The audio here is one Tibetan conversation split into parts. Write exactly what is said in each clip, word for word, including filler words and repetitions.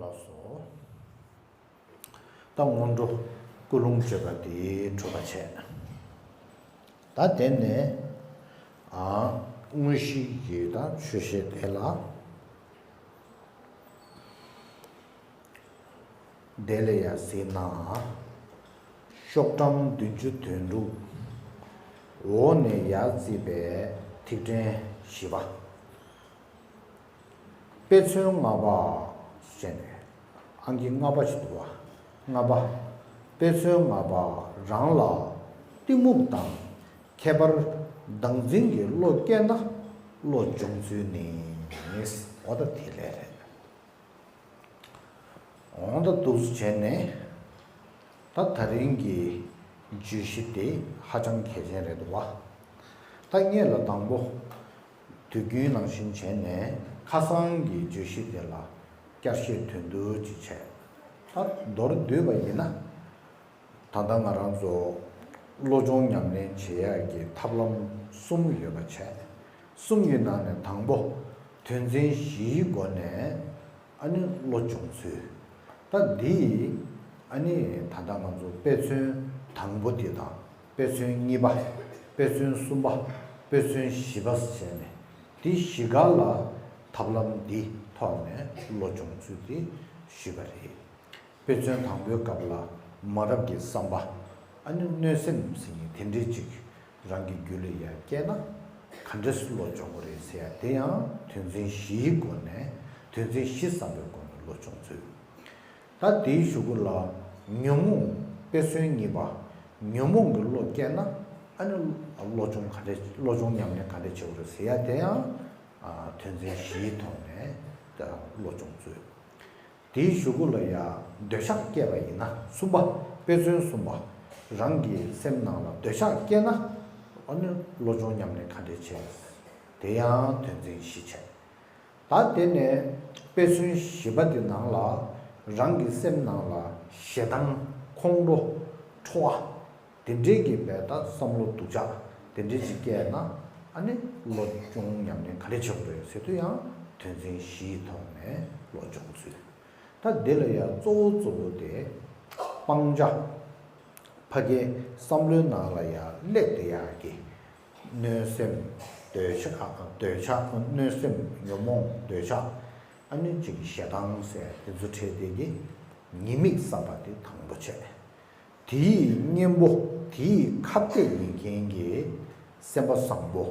ལགས་སོ། ད་སྔོན་འགྲོ་ཀུན་སློང་བརྗོད་པ་དེ་གྲུབ་པ་བྱས། ད་དེ་ནས་ཨ་དངོས་གཞི་གི་ད་ཆོས་བཤད་དེ་ལ། དེ་ལ་ཡང་གཟིགས་ན། ཤོག་གྲངས་བདུན་ཅུ་དོན་དྲུག་འོག་ནས་ཡར་བརྩིས་པའི་ཐིག་ཕྲེང་བཞི་པ། དཔེ་མཚོན་ལྔ་པ་ཟེར་ནས་ཨང་ཀི་ལྔ་པ་ཞིག་འདུག་བ། ལྔ་པ། དཔེ་མཚོན་ལྔ་པ་རང་ལ་གཏི་མུག་དང་ཁྱད་པར་བདག་འཛིན་གྱི་བློ་སྐྱེས་ན་བློ་སྦྱོང་ཚུལ་ནི། འོ་ད་དེ་ལས་རེད། འོང་ད་འདུག་སེ་བྱས་ནས། ད་ད་རིང་གི་བརྗོད་གཞི་དེ་ཧ་ཅང་གལ་ཆེན་རེད་འདུག་བ། ད་སྔོན་ལ་དང་པོ། དུས་རྒྱུན་ནང་བཞིན་བྱས་ནས་ཁ་སང་གི་བརྗོད་གཞི་དེ་ལ་བསྐྱར་ཞིབ་དོན་བསྡུ་ཅིག་བྱས། ད་མདོར་བསྡུས་པ་ཡིན་ན། ད་ལྟ་ང་རང་ཚོ་བློ་སྦྱོང་ཉམས་ལེན་བྱེད་ཡག་གི་ཐབས་ལམ་གསུམ་ཡོད་པ་བྱས། གསུམ་གྱི་ནང་ནས་དང་པོ་དོན་ཚན་བཞིའི་སྒོ་ནས་ཨ་ནི་བློ་སྦྱོང་ཚུལ། ད་འདི་ཨ་ནི་ད་ལྟ་ང་ཚོ་དཔེ་མཚོན་དང་པོ་འདི་དང་དཔེ་མཚོན་གཉིས་པ། དཔེ་མཚོན་གསུམ་པ། དཔེ་མཚོན་བཞི་པ་བྱས་ནས་འདི་བཞི་ག་ལ་ཐབས་ལམ་འདི་ཐོག་ནས་བློ་སྦྱོང་ཚུལ་འདི་ཞུས་པ་རེད། དཔེ་མཚོན་དང་པོའི་སྐབས་ལ་མ་རབས་ཀྱི་བསམ་པ། ཨ་ནི་གནོད་སེམས་ཟེར་མཁན་དེ་འདྲས་ཅིག་རང་གི་རྒྱུད་ལ་ཡར་སྐྱེས་ན་ག་འདྲས་སེ་བློ་སྦྱོང་དགོས་རེད་ཟེར་ཡ་དེ་ཡང་དོན་ཚན་བཞིའི་སྒོ་ནས། དོན་ཚན་བཞི་བསམ་པའི་སྒོ་ནས་བློ་སྦྱོང་ཚུལ། ད་དེའི་གཞུག་གུ་ལ་ཉོན་མོངས་དཔེ་མཚོན་གཉིས་པ། ཉོན་མོངས་ཀྱི་བློ་སྐྱེས་ན་ཨ་ནི་བློ་སྦྱོང་ག་འདྲས། བློ་སྦྱོང་ཉམས་ལེན་ག་འདྲས་བྱེད་དགོས་རེད་ཟེར་ཡ་དེ་ཡང་དོན་ཚན་བཞིའི་ཐོག་ནས་བློ་སྦྱོང་ཚུལ། དེའི་གཞུག་གུ་ལ་ཡང་འདོད་ཆགས་སྐྱེས་པ་ཡིན་ན། གསུམ་པ། དཔེ་མཚོན་གསུམ་པ། རང་གི་སེམས་ནང་ལ་འདོད་ཆགས་སྐྱེས་ན་ཨ་ནི་བློ་སྦྱོང་ཉམས་ལེན་ག་འདྲས་བྱེད། དེ་ཡང་དོན་ཚན་བཞི་བྱས། ད་དེ་ནས་དཔེ་མཚོན་བཞི་པ་དེ་ནང་ལ་རང་གི་སེམས་ནང་ལ་ཞེ་སྡང་། ཁོང་ཁྲོ། ཁྲོ་བ། དེ་འདྲའི་གི་བས་ད་བསམ་བློ་སྡུག་ཅག་དེ་འདྲའི་ཅིག་སྐྱེས་ན་ཨ་ནི་བློ་སྦྱོང་ཉམས་ལེན་ག་རེ་བྱེད་དགོས་རེད་ཟེར་དུས་ཡང་དོན་ཚན་བཞིའི་ཐོག་ནས་བློ་སྦྱོང་ཚུལ། ད་འདི་ལ་ཡང་གཙོ་བོ་གཙོ་བོ་དེ་སྤང་བྱ། ཕ་གིའི་བསམ་བློའི་ནང་ལ་ཡང་སླེབས་བསྡད་ཡག་གི་གནོད་སེམས། འདོད་ཆགས། འདོད་ཆགས། གནོད་སེམས། ཉོན་མོངས། འདོད་ཆགས། ཨ་ནི་ཅིག་ཞེ་སྡང་ཟེར་དེ་ཚོ་འཕྲད་བསྡད་ཀྱི་ཉེས་དམིགས་བསམ་པ་དེ་དང་པོ་བྱས། དེའི་གཉེན་པོ། དེའི་ཁ་གཏད་ཡིན་མཁན་གྱི་སེམས་པ་བཟང་པོ།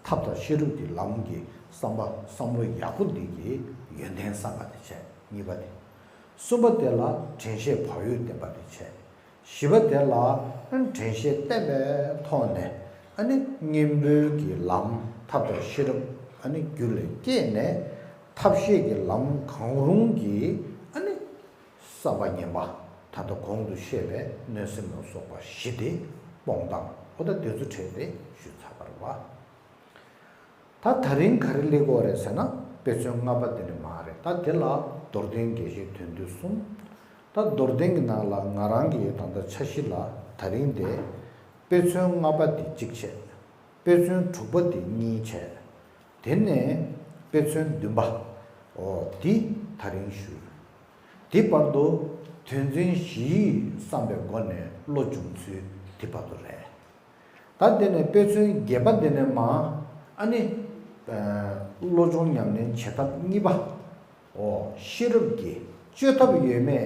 ཐབས་དང་ཤེས་རབ་ཀྱི་ལམ་གྱི་བསམ་པ། བསམ་བློ་ཡག་པོ་འདི་གི་ཡོན་ཏན་བསམ་པ་དེ་བྱས། གཉིས་པ་དེ། གསུམ་པ་དེ་ལ་དྲན་ཤེས་བག་ཡོད་བསྟེན་པ་དེ་བྱས། བཞི་པ་དེ་ལ་དྲན་ཤེས་བསྟེན་པའི་ཐོག་ནས་ཨ་ནི་གཉེན་པོའི་གི་ལམ། ཐབས་དང་ཤེས་རབ་ཨ་ནི་རྒྱུད་ལ་སྐྱེས་ནས་ཐབས་ཤེས་ཀྱི་ལམ་གང་རུང་གིས་ཨ་ནི་བསམ་པ་ངན་པ། ད་ལྟ་གོང་དུ་བཤད་པའི་གནོད་སེམས་ལ་སོགས་པ་བཞི་དེ་སྤོང་སྟངས། འོ་ད་དེ་ཚོ་འཕྲད་དེ་ཞུས་ཚར་བ་རེད་བ། ད་ད་རིང་ག་རེ་སླེབས་ཀྱི་ཡོད་རེད་ཟེར་ན་དཔེ་མཚོན་ལྔ་པ་དེ་ནས་མར་རེད། ད་དེ་ལ་མདོར་བསྟན་རྒྱས་བཤད་དོན་བསྡུས་གསུམ། ད་མདོར་བསྟན་གྱི་ནང་ལ་ང་རང་གི་ད་ལྟ་འཆར་གཞི་ལ་ད་རིང་དེ་དཔེ་མཚོན་ལྔ་པ་དེ་གཅིག་བྱས། དཔེ་མཚོན་དྲུག་པ་དེ་གཉིས་བྱས། དེ་ནས་དཔེ་མཚོན་བདུན་པ། འོ་དེ་ད་རིང་ཞུ། དེ་བར་དུ་དོན་ཚན་བཞིའི་བསམ་པའི་སྒོ་ནས་བློ་སྦྱོང་ཚུལ་དེ་བར་དུ་རེད། ད་དེ་ནས་དཔེ་མཚོན་བརྒྱད་པ་དེ་ནས་མར་ཨ་ནི་བློ་སྦྱོང་ཉམས་ལེན་བྱེད་ཐབས་གཉིས་པ། འོ་ཤེས་རབ་ཀྱི་བཅོས་ཐབས་ཡོད་མེད་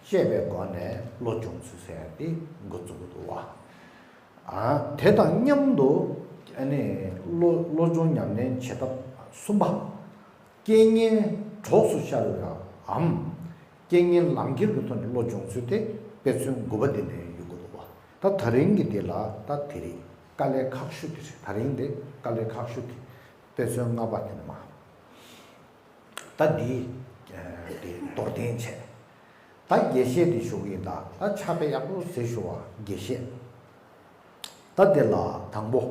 དཔྱད་པའི་སྒོ་ནས་བློ་སྦྱོང་ཚུལ་ཟེར་ཡ་དེ་འགོ་བཙུགས་ཀྱི་འདུག་བ། ཨ་དེ་དང་མཉམ་དུ་ཨ་ནི་བློ་བློ་སྦྱོང་ཉམས་ལེན་བྱེད་ཐབས་གསུམ་པ། རྐྱེན་ངན་གྲོགས་སུ་ཤར་བའམ། རྐྱེན་ངན་ལམ་ཁྱེར་གྱི་ཐོག་ནས་བློ་སྦྱོང་ཚུལ་དེ་དཔེ་མཚོན་དགུ་པ་འདི་ནས་ཡོང་གི་འདུག་བ། ད་ད་རིང་གི་འདི་ལ་ད་དེ་རེད། དཀའ་ལས་ཁག་ཤོས་དེ་རེད། ད་རིང་འདི་དཀའ་ལས་ཁག་ཤོས་དེ་དཔེ་མཚོན་ལྔ་པ་དེ་ནས་མར། ད་འདི་འདི་མདོར་བསྟན་བྱས། ད་རྒྱས་བཤད་འདི་ཞུ་གི་ཡིན། ད་ད་ཕྱག་དཔེ་ཡག་པོ་གཟིགས་ཞུ་བ་རྒྱས་བཤད། ད་འདི་ལ་དང་པོ།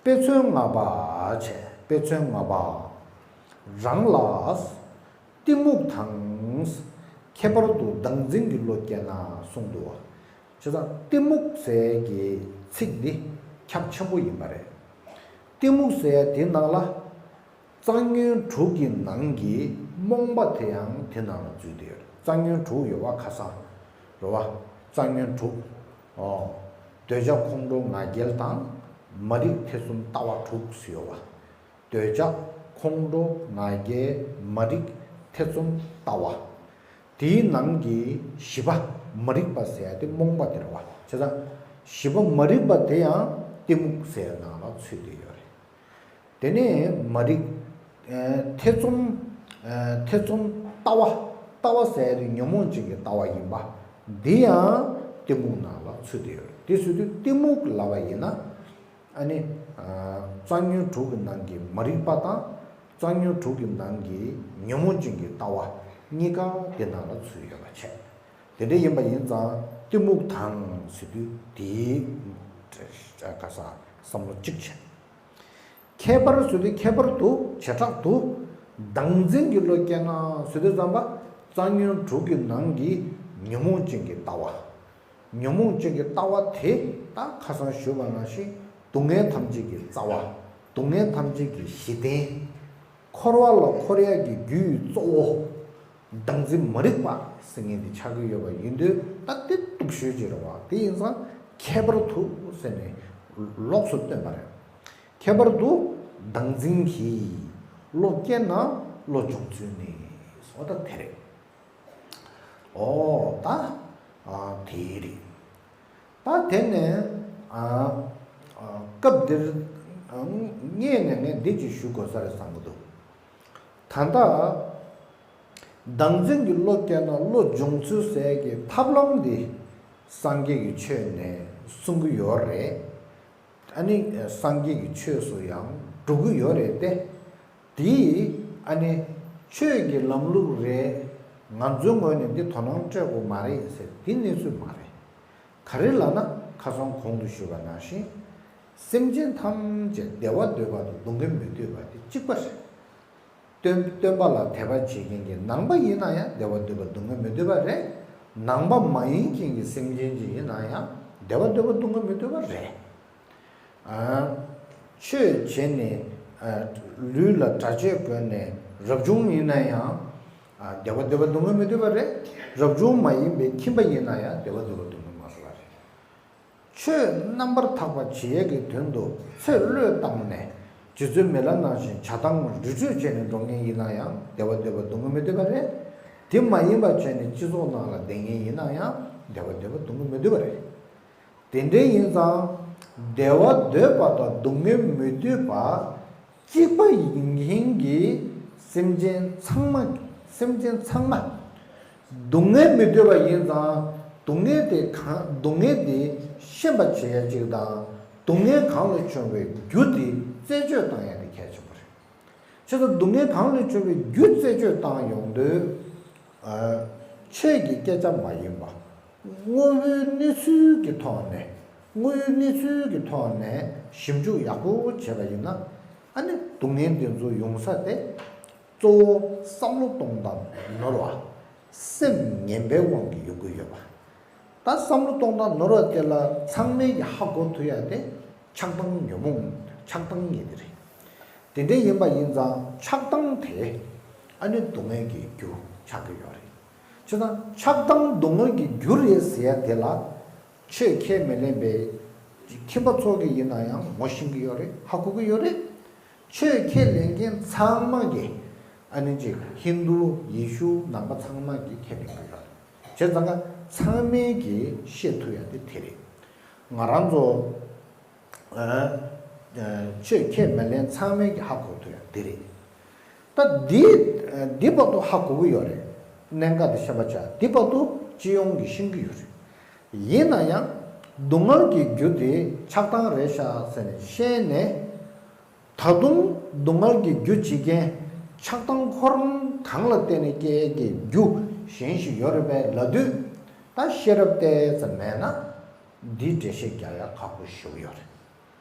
དཔེ་མཚོན་ལྔ་པ་བྱས། དཔེ་མཚོན་ལྔ་པ། རང་ལ་གཏི་མུག་དང་། ཁྱད་པར་དུ་བདག་འཛིན་གྱི་བློ་སྐྱེས་ན་གསུངས་འདུག་བ། བྱས་ཙང་གཏི་མུག་ཟེར་གྱི་ཚིག་འདི་ཁྱབ་ཆེན་པོ་ཡིན་པ་རེད། གཏི་མུག་ཟེར་དེའི་ནང་ལ་ རྩ་ཉོན་དྲུག་གི་ནང་གི་རྨོངས་པ་དེ་ཡང་དེ་ནང་ལ་འཛུལ་བསྡད་ཡོད་རེད། རྩ་ཉོན་དྲུག་ཡོད་པ་ཁ་སང་རེད་བ། རྩ་ཉོན་དྲུག་ཨོ། འདོད་ཆགས་ཁོང་ཁྲོ་ང་རྒྱལ་དང་མ་རིག་ཐེ་ཚོམ་ལྟ་བ་དྲུག་ཡོད་བ། འདོད་ཆགས་ཁོང་ཁྲོ་ང་རྒྱལ་མ་རིག་ཐེ་ཚོམ་ལྟ་བ། དེའི་ནང་གི་བཞི་པ་མ་རིག་པ་ཟེར་ཡ་དེ་རྨོངས་པ་དེ་རེད་བ། བྱས་ཙང་བཞི་པ་མ་རིག་པ་དེ་ཡང་གཏི་མུག་ཟེར་ཡ་ནང་ལ་ཚུད་བསྡད་ཡོད་རེད། དེ་ནས་མ་རིག་ཨེ་ཐེ་ཚོམ། ཨེ་ཐེ་ཚོམ་ལྟ་བ། ལྟ་བ་ཟེར་ཡ་དེ་ཉོན་མོངས་ཅན་གྱི་ལྟ་བ་ཡིན་པ། འདི་ཡང་གཏི་མུག་ནང་ལ་ཚུད་བསྡད་ཡོད་རེད། དེ་ཟེར་དུས་གཏི་མུག་ལབ་པ་ཡིན་ན། ཨ་ནི། ཨ་རྩ་ཉོན་དྲུག་གི་ནང་གི་མ་རིག་པ་དང་། རྩ་ཉོན་དྲུག་གི་ནང་གི་ཉོན་མོངས་ཅན་གྱི་ལྟ་བ་གཉིས་ཀ་དེ་ནང་ལ་ཚུད་ཡོད་པ་བྱས། དེ་འདྲ་ཡིན་པ་ཡིན་ཙང་གཏི་མུག་དང་ཟེར་དུས་དེའི་ག་ས་བསམ་བློ་གཅིག་བྱས། ཁྱད་པར་ཟེར་དུས་ཁྱད་པར་དུ་བྱེ་བྲག་ཏུ་བདག་འཛིན་གྱི་བློ་སྐྱེས་ན་ཟེར་དུས་ཙམ་པ་རྩ་ཉོན་དྲུག་གི་ནང་གི་ཉོན་མོངས་ཅན་གྱི་ལྟ་བ། ཉོན་མོངས་ཅན་གྱི་ལྟ་བ་དེ་ད་ཁ་སང་ཞུས་པ་ནང་བཞིན་སྡུག་བསྔལ་ཐམས་ཅད་ཀྱི་རྩ་བ། སྡུག་བསྔལ་ཐམས་ཅད་ཀྱི་གཞི་རྟེན། འཁོར་བ་ལ་འཁོར་ཡག་གི་རྒྱུའི་གཙོ་བོ། བདག་འཛིན་མ་རིག་པ་ཟེར་མཁན་དེ་ཆགས་ཀྱི་ཡོད་པ་ཡིན་དུས་ད་དེ་སྡུག་ཤོས་ཅིག་རེད་བ། དེ་ཡིན་ཙང་ཁྱད་པར་དུ་ཟེར་ནས་ལོགས་སུ་སྟོན་པ་རེད། ཁྱད་པར་དུ་བདག་འཛིན་གྱིས་བློ་སྐྱེས་ན་བློ་སྦྱོང་ཚུལ་ནི་སོ་ད་དེ་རེད། ཨོ་ད། ཨ་དེ་རེད། ད་དེ་ནས་ཨ་ཨ་སྐབས་འདིར་ཨ་སྔས་ནས་ངས་འདི་ཅིག་ཞུ་དགོས་ས་རེད་བསམ་གྱི་འདུག་ད་ལྟ་བདག་འཛིན་གྱི་བློ་སྐྱེས་ན་བློ་སྦྱོང་ཚུལ་ཟེར་གྱི་ཐབས་ལམ་འདི་སངས་རྒྱས་ཀྱི་ཆོས་ནས་གསུང་གི་ཡོད་རེད། ཨ་ནི་སངས་རྒྱས་ཀྱི་ཆོས་སུ་ཡང་འགྲོ་གི་ཡོད་རེད་དེ། དེ་ཨ་ནི་ཆོས་ཀྱི་ལམ་ལུགས་རེད། ང་ཚོའི་ངོས་ནས་འདི་དོ་སྣང་སྤྲད་དགོས་མ་རེད་ཟེར་འདི་གནས་ཚུལ་མ་རེད། ག་རེ་ལབ་ན་ཁ་སང་གོང་དུ་ཞུས་པ་ནང་བཞིན། སེམས་ཅན་ཐམས་ཅད་བདེ་བ་འདོད་པ་དང་སྡུག་བསྔལ་མི་འདོད་པ་དེ་གཅིག་པ་རེད། སྟོན་སྟོན་པ་ལ་དད་པ་བྱེད་མཁན་གྱི་ནང་པ་ཡིན་ན་ཡང་བདེ་བ་འདོད་པ་སྡུག་བསྔལ་མི་འདོད་པ་རེད། ནང་པ་མ་ཡིན་མཁན་གྱི་སེམས་ཅན་ཅིག་ཡིན་ན་ཡང་བདེ་བ་འདོད་པ་སྡུག་བསྔལ་མི་འདོད་པ་རེད། ཨ། ཆོས་བྱས་ནས་ཨ་ལུས་ལ་གྲྭ་ཆས་གོན་ནས་རབ་བྱུང་ཡིན་ན་ཡང་ཨ་བདེ་བ་འདོད་པ་སྡུག་བསྔལ་མི་འདོད་པ་རེད། རབ་བྱུང་མ་ཡིན་པའི་ཁྱིམ་པ་ཡིན་ན་ཡང་བདེ་བ་འདོད་པ་སྡུག་བསྔལ་མ་འདོད་པ་རེད། ཆོས་རྣམ་པར་དག་པ་བྱེད་ཡས་ཀྱི་དོན་དུ་ཚེ་བློས་བཏང་ནས་རྗེ་བཙུན་མི་ལ་ནང་བཞིན་བྱ་བཏང་རི་ཁྲོད་བྱས་ནས་འགྲོ་མཁན་ཡིན་ན་ཡང་བདེ་བ་འདོད་པ་སྡུག་བསྔལ་མི་འདོད་པ་རེད། དེ་མ་ཡིན་པ་བྱས་ནས་སྤྱི་ཚོགས་ནང་ལ་བསྡད་མཁན་ཡིན་ན་ཡང་བདེ་བ་འདོད་པ་སྡུག་བསྔལ་མི་འདོད་པ་རེད། དེ་འདྲ་ཡིན་ཙང་བདེ་བ་འདོད་པ་དང་སྡུག་བསྔལ་མི་འདོད་པ་གཅིག་པ་ཡིན་མཁན་གྱི་སེམས་ཅན་ཚང་མ། སེམས་ཅན་ཚང་མ། སྡུག་བསྔལ་མི་འདོད་པ་ཡིན་ཙང་སྡུག་བསྔལ་དེ་གང་སྡུག་བསྔལ་དེ་ཤེས་པ་བྱེད་ཡ་གཅིག་དང་སྡུག་བསྔལ་གང་ལ་བྱུང་བའི་རྒྱུ་དེ་རྩད་གཅོད་བཏང་ཡ་དེ་གལ་ཆེན་པོ་རེད། བྱས་ཙང་སྡུག་བསྔལ་གང་ལས་བྱུང་བའི་རྒྱུ་རྩད་གཅོད་བཏང་ཡོང་དུས། ཨ། ཆོས་ཀྱི་སྐད་ཆ་མ་ཡིན་པ། དངོས་པོའི་གནས་ཚུལ་གྱི་ཐོག་ནས། དངོས་ཡོད་གནས་ཚུལ་གྱི་ཐོག་ནས་ཞིབ་འཇུག་ཡག་པོ་བྱས་པ་ཡིན་ན། ཨ་ནི་སྡུག་བསྔལ་འདི་ཚོ་ཡོང་ས་དེ། གཙོ་བོ་བསམ་བློ་གཏོང་སྟངས་ནོར་བ། སེམས་ངན་པའི་དབང་གིས་ཡོང་གི་ཡོད་པ། ད་བསམ་བློ་གཏོང་སྟངས་ནོར་བ་དེ་ལ་ཚང་མས་ཀྱི་ཧ་གོ་ཐུབ་ཡ་དེ་ཆགས་སྡང་ཉོན་མོངས་ཆགས་སྡང་ཡིན་དེ་རེད། དེ་འདྲ་ཡིན་པ་ཡིན་ཙང་ཆགས་སྡང་དེ་ཨ་ནི་སྡུག་བསྔལ་གྱི་རྒྱུ་ཆགས་ཀྱི་ཡོད་རེད། བྱས་ཙང་ཆགས་སྡང་སྡུག་བསྔལ་གྱི་རྒྱུ་རེད་ཟེར་ཡ་དེ་ལ་ཆོས་ཁས་མི་ལེན་པའི་ཁྱིམ་པ་ཚོ་གི་ཡིན་ན་ཡང་ངོ་ཤེས་ཀྱི་ཡོད་རེད། ཧ་གོ་གི་ཡོད་རེད། ཆོས་ཁས་ལེན་མཁན་ཚང་མ་གིས་ཨ་ནི་ཅིག་ཧིན་རྡུ་ཡེ་ཤུ་ནང་པ་ཚང་མ་གིས་ཁས་ལེན་གྱི་ཡོད་རེད། བྱས་ཙང་ཀ་ཚང་མས་ཀྱིས་ཤེས་ཐུབ་ཡ་དེ་དེ་རེད། ང་རང་ཚོ་ཨ་ཨ་ཆོས་ཁས་མི་ལེན་ཚང་མས་ཀྱིས་ཧ་གོ་ཐུབ་ཡ་དེ་རེད། ད་འདི་འདི་བར་དུ་ཧ་གོ་གི་ཡོད་རེད། གནད་འགག་དེ་ཤེས་པ་བྱ། འདི་བར་དུ་སྤྱི་ཡོངས་ཀྱིས་ཤེས་ཀྱི་ཡོད་རེད། ཡིན་ན་ཡང་སྡུག་བསྔལ་གྱི་རྒྱུ་དེ་ཆགས་སྡང་རེད་ཤག་ཟེར་ནས་ཤེས་ནས། ད་དུང་སྡུག་བསྔལ་གྱི་རྒྱུ་བྱེད་མཁན་ཆགས་སྡང་ཁོ་རང་གང་ལ་བརྟེན་ནས་སྐྱེ་ཡས་ཀྱི་རྒྱུ་གཞན་ཞིག་ཡོད་རེད་པས་ལབ་དུས། ད་ཤེས་རབ་ཏོག་ཙམ་མེད་ན་འདི་འགྲེལ་བཤད་རྒྱག་ཡ་ཁག་པོ་ཞེ་པོ་ཡོད་རེད།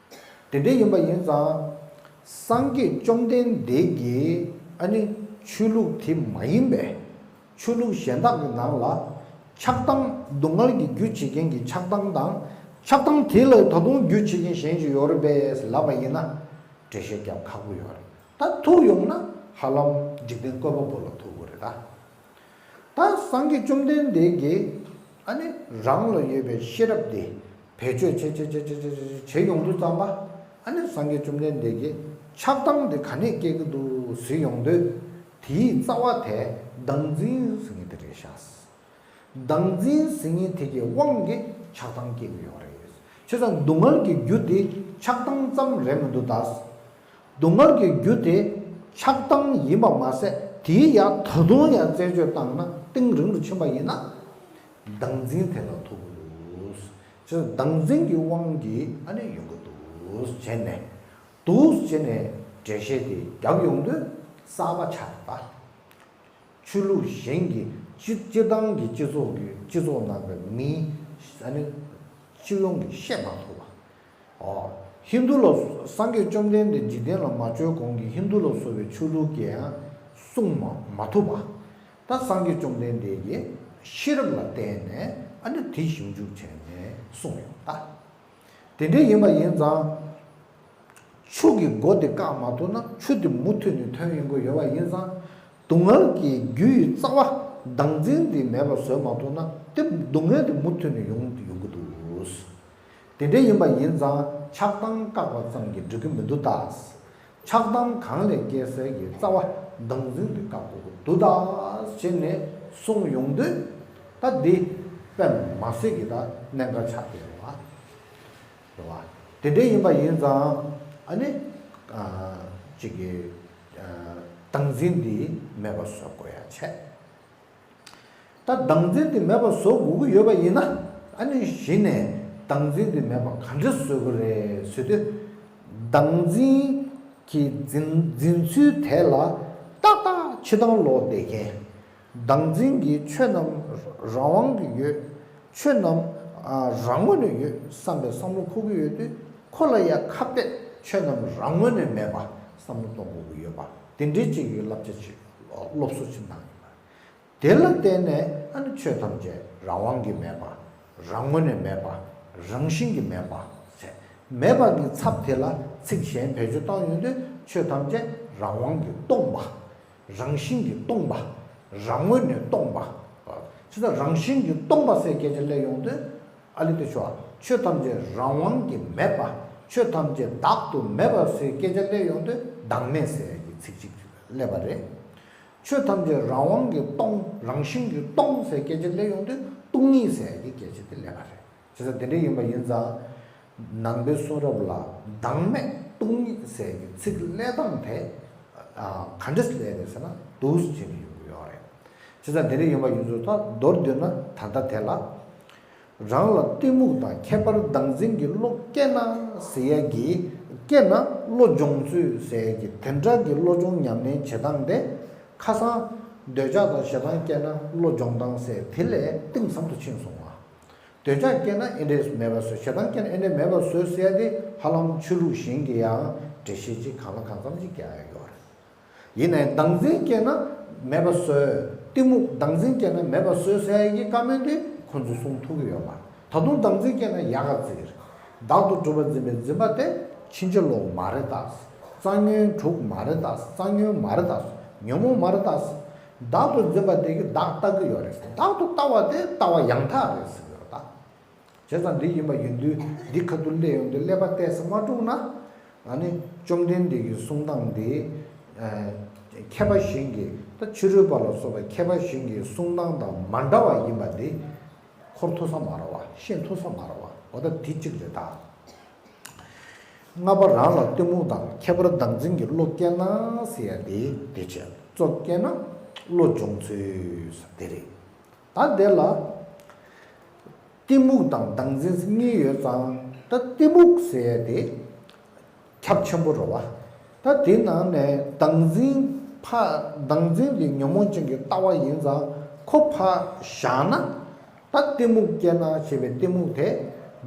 དེ་འདྲ་ཡིན་པ་ཡིན་ཙང་སངས་རྒྱས་བཅོམ་ལྡན་འདས་ཀྱིས་ཨ་ནི་ཆོས་ལུགས་དེ་མ་ཡིན་པའི་ཆོས་ལུགས་གཞན་དག་གི་ནང་ལ་ཆགས་སྡང་སྡུག་བསྔལ་གྱི་རྒྱུ་བྱེད་མཁན་གྱི་ཆགས་སྡང་དང་། ཆགས་སྡང་དེ་ལ་ད་དུང་རྒྱུ་བྱེད་མཁན་གཞན་ཞིག་ཡོད་རེད་པས་ལབ་པ་ཡིན་ན་འགྲེལ་བཤད་རྒྱག་ཁག་པོ་ཡོད་རེད། ད་ཐུག་ཡོང་ན་ཧ་ལམ་འཇིག་རྟེན་བཀོད་པ་པོ་ལ་ཐུག་དགོས་རེད་ད། ད་སངས་རྒྱས་བཅོམ་ལྡན་འདས་ཀྱིས་ཨ་ནི་རང་ལ་ཡོད་པའི་ཤེས་རབ་དེ་བེད་སྤྱོད་བྱེད་བྱེད་བྱེད་བྱེད་བྱེད་བྱེད་ཡོང་དུས་ཙམ་པ། ཨ་ནི་སངས་རྒྱས་བཅོམ་ལྡན་འདས་ཀྱིས་ཆགས་སྡང་དེ་ག་ནས་སྐྱེ་གི་འདུག་ཟེར་ཡོང་དུས། དེའི་རྩ་བ་དེ་བདག་འཛིན་ཟེར་མཁན་དེ་རེད་ཤག་བདག་འཛིན་ཟེར་མཁན་དེ་གི་དབང་གིས་ཆགས་སྡང་སྐྱེ་གི་ཡོད་རེད། བྱས་ཙང་སྡུག་བསྔལ་གྱི་རྒྱུ་དེ་ཆགས་སྡང་ཙམ་རེད་མི་འདུག་ད། སྡུག་བསྔལ་གྱི་རྒྱུ་དེ་ཆགས་སྡང་ཡིན་པ་མ་ཟད། དེའི་ཡང་ད་དུང་ཡང་རྩད་གཅོད་བཏང་ན་གཏིང་རིང་རུ་ཕྱིན་པ་ཡིན་ན། བདག་འཛིན་དེ་ལ་ཐུག་གི་འདུག་བྱས་ཙང་བདག་འཛིན་གྱི་དབང་གིས་ཨ་ནི་ཡོང་གི་འདུག་བྱས་ནས། འདུག་བྱས་ནས་འགྲེལ་བཤད་དེ་རྒྱག་ཡོང་དུས་གསར་པ་ཆགས་པ། ཆོས་ལུགས་གཞན་གྱི་སྤྱི་སྤྱི་བཏང་གི་སྤྱི་ཚོགས་ཀྱི་སྤྱི་ཚོགས་ནང་གི་མི་ཨ་ནི་སྤྱི་ཡོངས་ཀྱིས་བཤད་མ་ཐུབ་པ། ཨོ། ཧིན་རྡུ་ལ་སངས་རྒྱས་བཅོམ་ལྡན་འདས་འཇིག་རྟེན་ལ་མ་བྱོན་གོང་གི་ཧིན་རྡུ་ལ་སོགས་པའི་ཆོས་ལུགས་ཀྱིས་ཡང་གསུང་མ་མ་ཐུབ་པ། ད་སངས་རྒྱས་བཅོམ་ལྡན་འདས་ཀྱིས་ཤེས་རབ་ལ་བརྟེན་ནས་ཨ་ནི་དེ་ཞིབ་འཇུག་བྱས་ནས་གསུངས་ཡོང་ད། དེ་འདྲ་ཡིན་པ་ཡིན་ཙང་། ཆུ་གི་མགོ་དེ་བཀག་མ་ཐུབ་ན་ཆུ་དེ་མུ་མཐུད་ནས་ཐོན་ཡོང་གི་ཡོད་པ་ཡིན་ཙང་། སྡུག་བསྔལ་གྱི་རྒྱུ་ཡི་རྩ་བ་བདག་འཛིན་དེ་མེད་པ་བཟོས་མ་ཐུབ་ན་དེ་སྡུག་བསྔལ་དེ་མུ་མཐུད་ནས་ཡོང་ཡོང་གི་འདུག་དེ་འདྲ་ཡིན་པ་ཡིན་ཙང་ཆགས་སྡང་བཀག་པ་ཙམ་གྱིས་འགྲིག་གི་མི་འདུག་ད། ཆགས་སྡང་གང་ལས་སྐྱེ་སའི་གི་རྩ་བ་བདག་འཛིན་དེ་བཀག་དགོས་ཀྱི་འདུག་ད་ཟེར་ནས་གསུངས་ཡོང་དུས། ད་འདི་དཔེ་མ་སྲིད་ཀྱི་ད་གནད་འགག་ཆགས་ཀྱི་རེད་བ། རེད་བ། དེ་འདྲ་ཡིན་པ་ཡིན་ཙང་ཨ་ནི། ཨ། གཅིག་གི། ཨ། བདག་འཛིན་འདི་མེད་པ་བཟོ་དགོས་ཡ་བྱས། ད་བདག་འཛིན་འདི་མེད་པ་བཟོ་དགོས་ཀྱི་ཡོད་པ་ཡིན་ན། ཨ་ནི་གཞི་ནས་བདག་འཛིན་འདི་མེད་པ་ག་འདྲ་བཟོ་དགོས་རེད་ཟེར་དུས། བདག་འཛིན་གྱི་འཛིན་འཛིན་ཚུལ་དེ་ལ་ཏག་ཏག་ཕྱི་ཐང་ལོག་བསྡད་མཁན། བདག་འཛིན་གྱི་ཆོས་རྣམས་རང་དབང་གི་ཡོད། ཆོས་རྣམས་ཨ་རང་ངོས་ནས་ཡོད་བསམ་པའི་བསམ་བློ་འཁོར་གྱི་ཡོད་དུས། ཁོ་ལ་ཡང་ཁ་གཏད་ཆོས་རྣམས་རང་ངོས་ནས་མེད་པ་བསམ་བློ་གཏོང་དགོས་ཀྱི་ཡོད་པ། དེ་འདྲའི་ཅིག་གི་བསླབ་བྱ་ཅིག་སློབ་གསོ་ཅིག་གནང་ཡོད་པ། དེ་ལ་བརྟེན་ནས་ཨ་ནི་ཆོས་ཐམས་ཅད་རང་དབང་གིས་མེད་པ། རང་ངོས་ནས་མེད་པ། རང་བཞིན་གྱིས་མེད་པ་ཟེར། མེད་པ་གི་ཚབ་དེ་ལ་ཚིག་གཞན་བེད་སྤྱོད་བཏང་ཡོང་དུས་ཆོས་ཐམས་ཅད་རང་དབང་གིས་སྟོང་པ། རང་བཞིན་གྱིས་སྟོང་པ། རང་ངོས་ནས་སྟོང་པ། ཇི་ལྟར་རང་བཞིན་གྱིས་སྟོང་པ་ཟེར་སྐད་ཆ་སླེབས་ཡོང་དུས། ཨ་ལི་དེ་ཤོ། ཆོས་ཐམས་ཅད་རང་དབང་གིས་མེད་པ། ཆོས་ཐམས་ཅད་བདག་ཏུ་མེད་པ་ཟེར་སྐད་ཆ་སླེབས་ཡོང་དུས་བདག་མེད་ཟེར་གྱི་ཚིག་གཅིག་སླེབས་པ་རེད། ཆོས་ཐམས་ཅད་རང་དབང་གིས་སྟོང་། རང་བཞིན་གྱིས་སྟོང་ཟེར་སྐད་ཆ་སླེབས་ཡོང་དུས་སྟོང་ཉིད་ཟེར་གྱི་སྐད་ཆ་དེ་སླེབས་པ་རེད། བྱས་ཙང་དེ་འདྲ་ཡིན་པ་ཡིན་ཙང་། ནང་པའི་གསུང་རབ་ལ་བདག་མེད་སྟོང་ཉིད་ཟེར་གྱི་ཚིག་སླེབས་སྟངས་དེ། ཨ། ག་འདྲ་སླེབས་རེད་ཟེར་ན་འདུག་སེ་བྱས་ནས་ཡོང་གི་ཡོད་རེད། བྱས་ཙང་དེ་འདྲ་ཡིན་པ་ཡིན་ཙང་ད་མདོར་བསྡུས་ན་ད་ལྟ་དེ་ལ། རང་ལ་གཏི་མུག་དང་ཁྱད་པར་བདག་འཛིན་གྱི་བློ་སྐྱེས་ན་ཟེར་ཡ་གི། སྐྱེས་ན་བློ་སྦྱོང་ཚུལ་ཟེར་ཡ་གི་དེ་འདྲ་གི་བློ་སྦྱོང་ཉམས་ལེན་བྱེད་སྟངས་དེ། ཁ་སང་། འདོད་ཆགས་དང་ཞེ་སྡང་སྐྱེས་ན་བློ་སྦྱོང་སྟངས་ཟེར་དེ་ལས་གཏིང་ཟབ་ཏུ་ཕྱིན་སོང་བ། འདོད་ཆགས་སྐྱེས་ན་ཨེ་འདྲས་མེད་པ་བཟོས། ཞེ་སྡང་སྐྱེས་ན་ཨེ་འདྲས་མེད་པ་བཟོས་ཟེར་ཡ་དེ་ཧ་ལམ་ཆོས་ལུགས་གཞན་གྱི་ཡང་འགྲེལ་བཤད་ཅིག་གང་ལ་གང་འཚམ་ཅིག་རྒྱག་ཡ་ཡོད་རེད། ཡིན་ནའི་བདག་འཛིན་སྐྱེས་ན་མེད་པ་བཟོས། གཏི་མུག་བདག་འཛིན་སྐྱེས་ན་མེད་པ་བཟོས་ཟེར་ཡ་གི་བཀའ་མོལ་དེ་ཁོང་ཚོས་གསུང་ཐུབ་ཀྱི་ཡོད་མ་རེད། ད་དུང་བདག་འཛིན་སྐྱེས་ན་ཡག་ག་ཙིག་རེད། བདག་ཏུ་གྲུབ་པར་འཛིན་པའི་འཛིན་པ་དེ་ཕྱིན་ཅི་ལོག་མ་རེད་ད། རྩ་ཉོན་དྲུག་མ་རེད་ད། རྩ་ཉོན་མ་རེད་ད། ཉོན་མོངས་མ་རེད་ད། བདག་ཏུ་འཛིན་པ་དེ་གིས་བདག་ལྟ་གི་ཡོད་རེད། བདག་ཏུ་ལྟ་བ་དེ་ལྟ་བ་ཡང་དག་རེད་ཟེར་གྱི་ཡོད་རེད་ད། བྱས་ཙང་འདི་ཡིན་པ་ཡིན་དུས་འདི་ཁ་ཐུག་སླེབས་ཡོང་དུས་ཀླད་པ་ཏོག་ཙམ་མ་དཀྲུགས་ན། ཨ་ནི་བཅོམ་ལྡན་འདས་ཀྱི་གསུང་སྟངས་འདི། ཨ། མཁས་པ་གཞན་གྱིས་ད་ཕྱི་རོལ་པ་ལ་སོགས་པའི་མཁས་པ་གཞན་གྱི་གསུང་སྟངས་དང་མ་འདྲ་བ་ཡིན་པ་འདི། འཁོར་ཐུབ་ས་མ་རེད་བ། ཤེས་ཐུབ་ས་མ་རེད་བ། འོ་ད་དེ་གཅིག་རེད་ད། ལྔ་པ་རང་ལ་གཏི་མུག་དང་ཁྱད་པར་བདག་འཛིན་གྱི་བློ་སྐྱེས་ན་ཟེར་ཡ་དེ་དེ་བྱས། གཙོ་སྐྱེས་ན་བློ་སྦྱོང་ཚུལ་ཟེར་དེ་རེད། ད་དེ་ལ་གཏི་མུག་དང་བདག་འཛིན་གཉིས་ཡོད་ཙང་། ད་གཏི་མུག་ཟེར་ཡ་དེ་ཁྱབ་ཆེན་པོ་རེད་བ། ད་དེ་ནང་ནས་བདག་འཛིན་ཕ། བདག་འཛིན་དེ་ཉོན་མོངས་ཅན་གྱི་ལྟ་བ་ཡིན་ཙང་ཁོ་ཕར་བཞག་ན། ད་གཏི་མུག་སྐྱེས་ན་ཞེས་པའི་གཏི་མུག་དེ་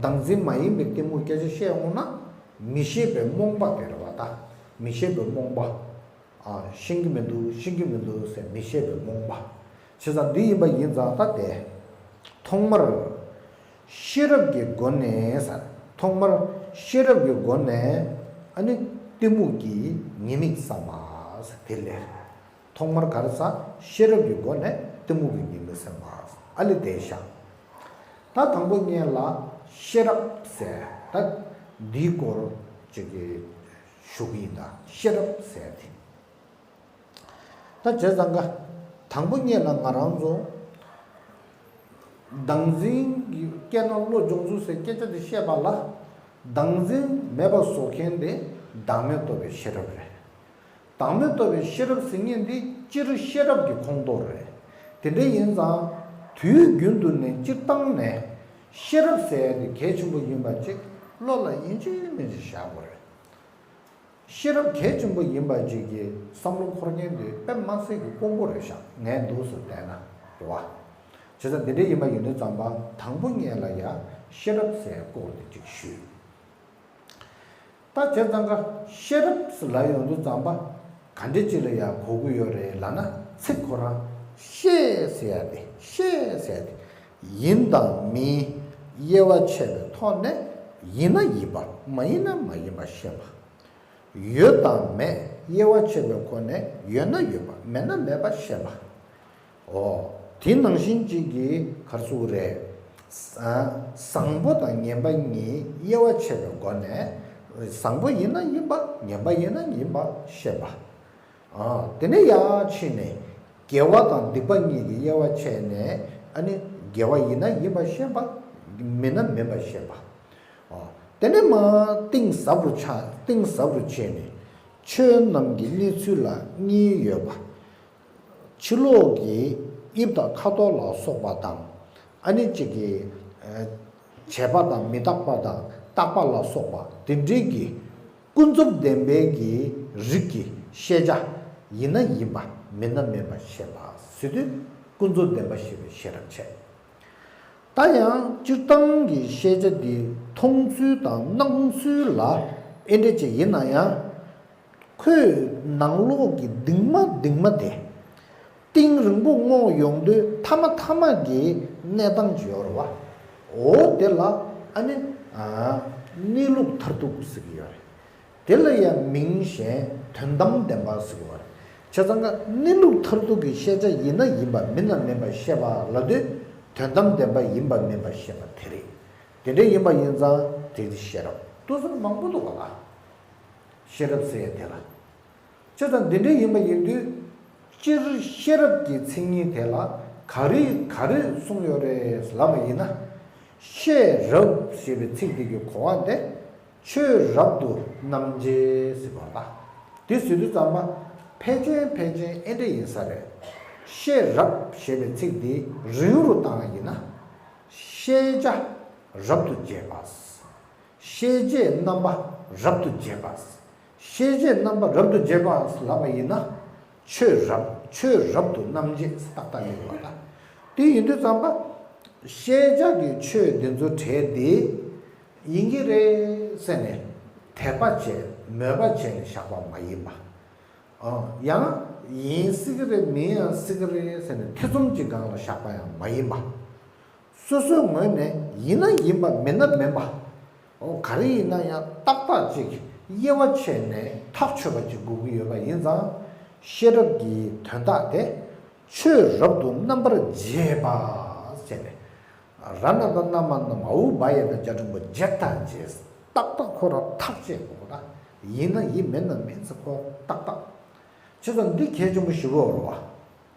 བདག་འཛིན་མ་ཡིན་པའི་གཏི་མུག་སྐད་ཆ་བཤད་འོང་ན། མི་ཤེས་པའི་རྨོངས་པ་དེ་རེད་བ་ད། མི་ཤེས་པའི་རྨོངས་པ། ཨ། ཤེས་ཀྱི་མི་འདུག་ཤེས་ཀྱི་མི་འདུག་ཟེར་མི་ཤེས་པའི་རྨོངས་པ། བྱས་ཙང་འདི་ཡིན་པ་ཡིན་ཙང་ད་དེ། ཐོག་མར། ཤེས་རབ་ཀྱི་སྒོ་ནས་ཟེར། ཐོག་མར་ཤེས་རབ་ཀྱི་སྒོ་ནས། ཨ་ནི། གཏི་མུག་གི་ཉེས་དམིགས་བསམ་པ་ཟེར་དེ་ལས། ཐོག་མར་ག་རེ་ཟ། ཤེས་རབ་ཀྱི་སྒོ་ནས་གཏི་མུག་གི་ཉེས་དམིགས་བསམ་པ་ཨ་ལས་དེ་བཞག་ད་དང་པོ་ཉིད་ལ་ཤེས་རབ་ཟེར་ད་འདིའི་སྐོར་ཅིག་གི་ཞུ་གི་ཡིན། ད་ཤེས་རབ་ཟེར་དེ། ད་བྱས་ཙང་ཀ་དང་པོ་ཉིད་ལ་ང་རང་ཚོ་བདག་འཛིན་གྱི་སྐྱེས་ན་བློ་སྦྱོང་ཚུལ་ཟེར་སྐད་ཆ་དེ་བཤད་པ་ལ། བདག་འཛིན་མེད་པ་བཟོ་མཁན་དེ་བདག་མེད་རྟོགས་པའི་ཤེས་རབ་རེད། བདག་མེད་རྟོགས་པའི་ཤེས་རབ་ཟེར་མཁན་དེ་སྤྱིར་ཤེས་རབ་ཀྱི་ཁོངས་གཏོགས་རེད། དེ་འདྲ་ཡིན་ཙང་དུས་རྒྱུན་དུ་ནས་སྤྱིར་བཏང་ནས་ཤེས་རབ་ཟེར་ཡ་དེ་གལ་ཆེན་པོ་ཡིན་པ་ཅིག་བློ་ལ་ཡིན་གཅིག་མིན་གཅིག་བཞག་དགོས་རེད། ཤེས་རབ་གལ་ཆེན་པོ་ཡིན་པ་ཅིག་གི་བསམ་བློ་འཁོར་མཁན་དེ་དཔེ་མ་སྲིད་ཀྱི་དཀོན་པོ་རེད་ཤག་ངས་འདུག་སེ་བལྟས་ན་རེད་བ། བྱས་ཙང་འདི་འདྲ་ཡིན་པ་ཡིན་དུས་ཙམ་པ་དང་པོ་ཉིད་ལ་ཡ་ཤེས་རབ་ཟེར་སྐོར་དེ་ཅིག་ཞུས། ད་བྱས་ཙང་ཀ་ཤེས་རབ་ཟེར་ལབ་ཡོང་དུས་ཙམ་པ་ག་འདྲ་ཅིག་ལ་ཡ་གོ་གི་ཡོད་རེད་ལབ་ན། ཚིག་ཁོ་རང་ཤེས་ཟེར་ཡ་དེ་ཤེས་ཟེར་ཡ་དེ་ཡིན་དང་མིན་དབྱེ་བ་ཕྱེ་བའི་ཐོག་ནས་ཡིན་ན་ཡིན་པ་མ་ཡིན་ན་མ་ཡིན་པ་ཤེས་པ། ཡོད་དང་མེད་དབྱེ་བ་ཕྱེ་བའི་སྒོ་ནས་ཡོད་ན་ཡོད་པ་མེད་ན་མེད་པ་ཤེས་པ། འོ། དེ་ནང་བཞིན་གཅིག་གིས་ག་རེ་ཟེར་དགོས་རེད། ཨ། བཟང་པོ་དང་ངན་པ་གཉིས་དབྱེ་བ་ཕྱེ་བའི་སྒོ་ནས། བཟང་པོ་ཡིན་ན་ཡིན་པ་ངན་པ་ཡིན་ན་ཡིན་པ་ཤེས་པ། ཨ། དེ་ནས་ཡར་ཕྱིན་ནས་དགེ་བ་དང་སྡིག་པ་གཉིས་ཀྱི་དབྱེ་བ་ཕྱེ་ནས། ཨ་ནི་དགེ་བ་ཡིན་ན་ཡིན་པ་ཤེས་པ། མིན་ན་མིན་པ་ཤེས་པ། ཨ། དེ་ནས་མར་གཏིང་ཟབ་རུ་ཆ་གཏིང་ཟབ་རུ་ཕྱིན་ནས་ཆོས་རྣམས་ཀྱི་གནས་ཚུལ་ལ་གཉིས་ཡོད་པ། ཕྱི་ལོགས་ཀྱི་དབྱིབས་དང་ཁ་དོག་ལ་སོགས་པ་དང་། ཨ་ནི་གཅིག་གི་ཨ། བྱས་པ་དང་མི་རྟག་པ་དང་རྟག་པ་ལ་སོགས་པ་དེ་འདྲའི་གི་ཀུན་རྫོབ་བདེན་པའི་གི་རིགས་ཀྱི་ཤེས་བྱ་ཡིན་ན་ཡིན་པ་མིན་ན་མིན་པ་ཤེས་པ་ཟེར་དུས་ཀུན་རྫོབ་བདེན་པ་ཤེས་པའི་ཤེས་རབ་བྱས། ད་ཡང་སྤྱིར་བཏང་གི་ཤེས་བྱ་འདི་མཐོང་ཚུལ་དང་སྣང་ཚུལ་ལ་ཨེ་འདྲ་ཅིག་ཡིན་ན་ཡང་། ཁོའི་ནང་ལོགས་ཀྱི་གདིང་མ་གདིང་མ་དེ། གཏིང་རིང་པོ་སྔོག་ཡོང་དུས་མཐའ་མ་མཐའ་མ་གི་གནས་སྟངས་ཅིག་ཡོད་རེད་བ། འོ་དེ་ལ་ཨ་ནི། ཨ། གནས་ལུགས་མཐར་ཐུག་ཟེར་གྱི་ཡོད་རེད། དེ་ལ་ཡང་མིང་གཞན་དོན་དམ་བདེན་པ་ཟེར་གྱི་ཡོད་རེད། བྱས་ཙང་ཀ་གནས་ལུགས་མཐར་ཐུག་གི་ཤེས་བྱ་ཡིན་ན་ཡིན་པ་མིན་ན་མིན་པ་ཤེས་པ་ལབ་དུས་དོན་དམ་བདེན་པ་ཡིན་པ་མིན་པ་ཤེས་པ་དེ་རེད། དེ་འདྲ་ཡིན་པ་ཡིན་ཙང་དེ་དེ་ཤེས་རབ་ལྟོས་ས་མང་པོ་འདུག་ག་ལ། ཤེས་རབ་ཟེར་ཡ་དེ་ལ། བྱས་ཙང་འདི་འདྲ་ཡིན་པ་ཡིན་དུས། སྤྱིར་ཤེས་རབ་ཀྱི་མཚན་ཉིད་དེ་ལ་ག་རེ་ག་རེ་གསུངས་ཡོད་རེད་ལབ་པ་ཡིན་ན། ཤེས་རབ་ཞེས་པའི་ཚིག་འདི་གི་གོ་བ་དེ་ཆོས་རབ་ཏུ་རྣམ་འབྱེད་ཟེར་བ་ལ། དེ་ཟེར་དུས་ཙམ་པ་ཕལ་ཆེར་ཕལ་ཆེར་ཨེ་འདྲ་ཡིན་ས་རེད། ཤེས་རབ་ཞེས་པའི་ཚིག་འདི་རིང་རུ་བཏང་བ་ཡིན་ན། ཤེས་བྱ་རབ་ཏུ་འབྱེད་པ། ཤེས་བྱའི་རྣམ་པ་རབ་ཏུ་འབྱེད་པ། ཤེས་བྱའི་རྣམ་པ་རབ་ཏུ་འབྱེད་པ་ལབ་པ་ཡིན་ན། ཆོས་རབ་ཆོས་རབ་ཏུ་རྣམ་འབྱེད་ཏག་ཏག་ཡིན་པ་ལ། དེ་ཡིན་དུས་ཙམ་པ། ཤེས་བྱ་གི་ཆོས་འདི་ཚོ་གྲས་འདི་ཡིན་གྱི་རེད་ཟེར་ནས་དད་པ་བྱས་མོས་པ་བྱས་ནས་བཞག་པ་མ་ཡིན་པ། ཨ། ཡང་ཡིན་སྲིད་ཀྱི་རེད་མིན་ཡང་སྲིད་ཀྱི་རེད་ཟེར་ནས་ཐེ་ཚོམ་གྱི་སྒང་ལ་བཞག་པ་ཡང་མ་ཡིན་པ། སོ་སོའི་ངོས་ནས་ཡིན་ན་ཡིན་པ་མིན་ན་མིན་པ། འོ་ག་རེ་ཡིན་ན་ཡང་ཏག་ཏག་ཅིག་དབྱེ་བ་ཕྱེ་ནས་ཐག་ཆོད་པ་ཅིག་དགོས་ཀྱི་ཡོད་པ་ཡིན་ཙང་། ཤེས་རབ་ཀྱི་དོན་དག་དེ་ཆོས་རབ་ཏུ་རྣམ་པར་འབྱེད་པ་ཟེར་ནས། ར་ན་དང་ན་མ་ན་མ་འུ་བ་ཡ་དང་བརྒྱད་འགྲེང་བུ་འབྱེད་དང་འབྱེད། ཏག་ཏག་ཁོ་རང་ཐག་བཅད་དགོས་ད། ཡིན་ན་ཡིན་མིན་ན་མིན་ཟེར་ཁོ་ཏག་ཏག་བྱས་ཙང་འདི་གལ་ཆེན་པོ་ཞིག་རེད་བ།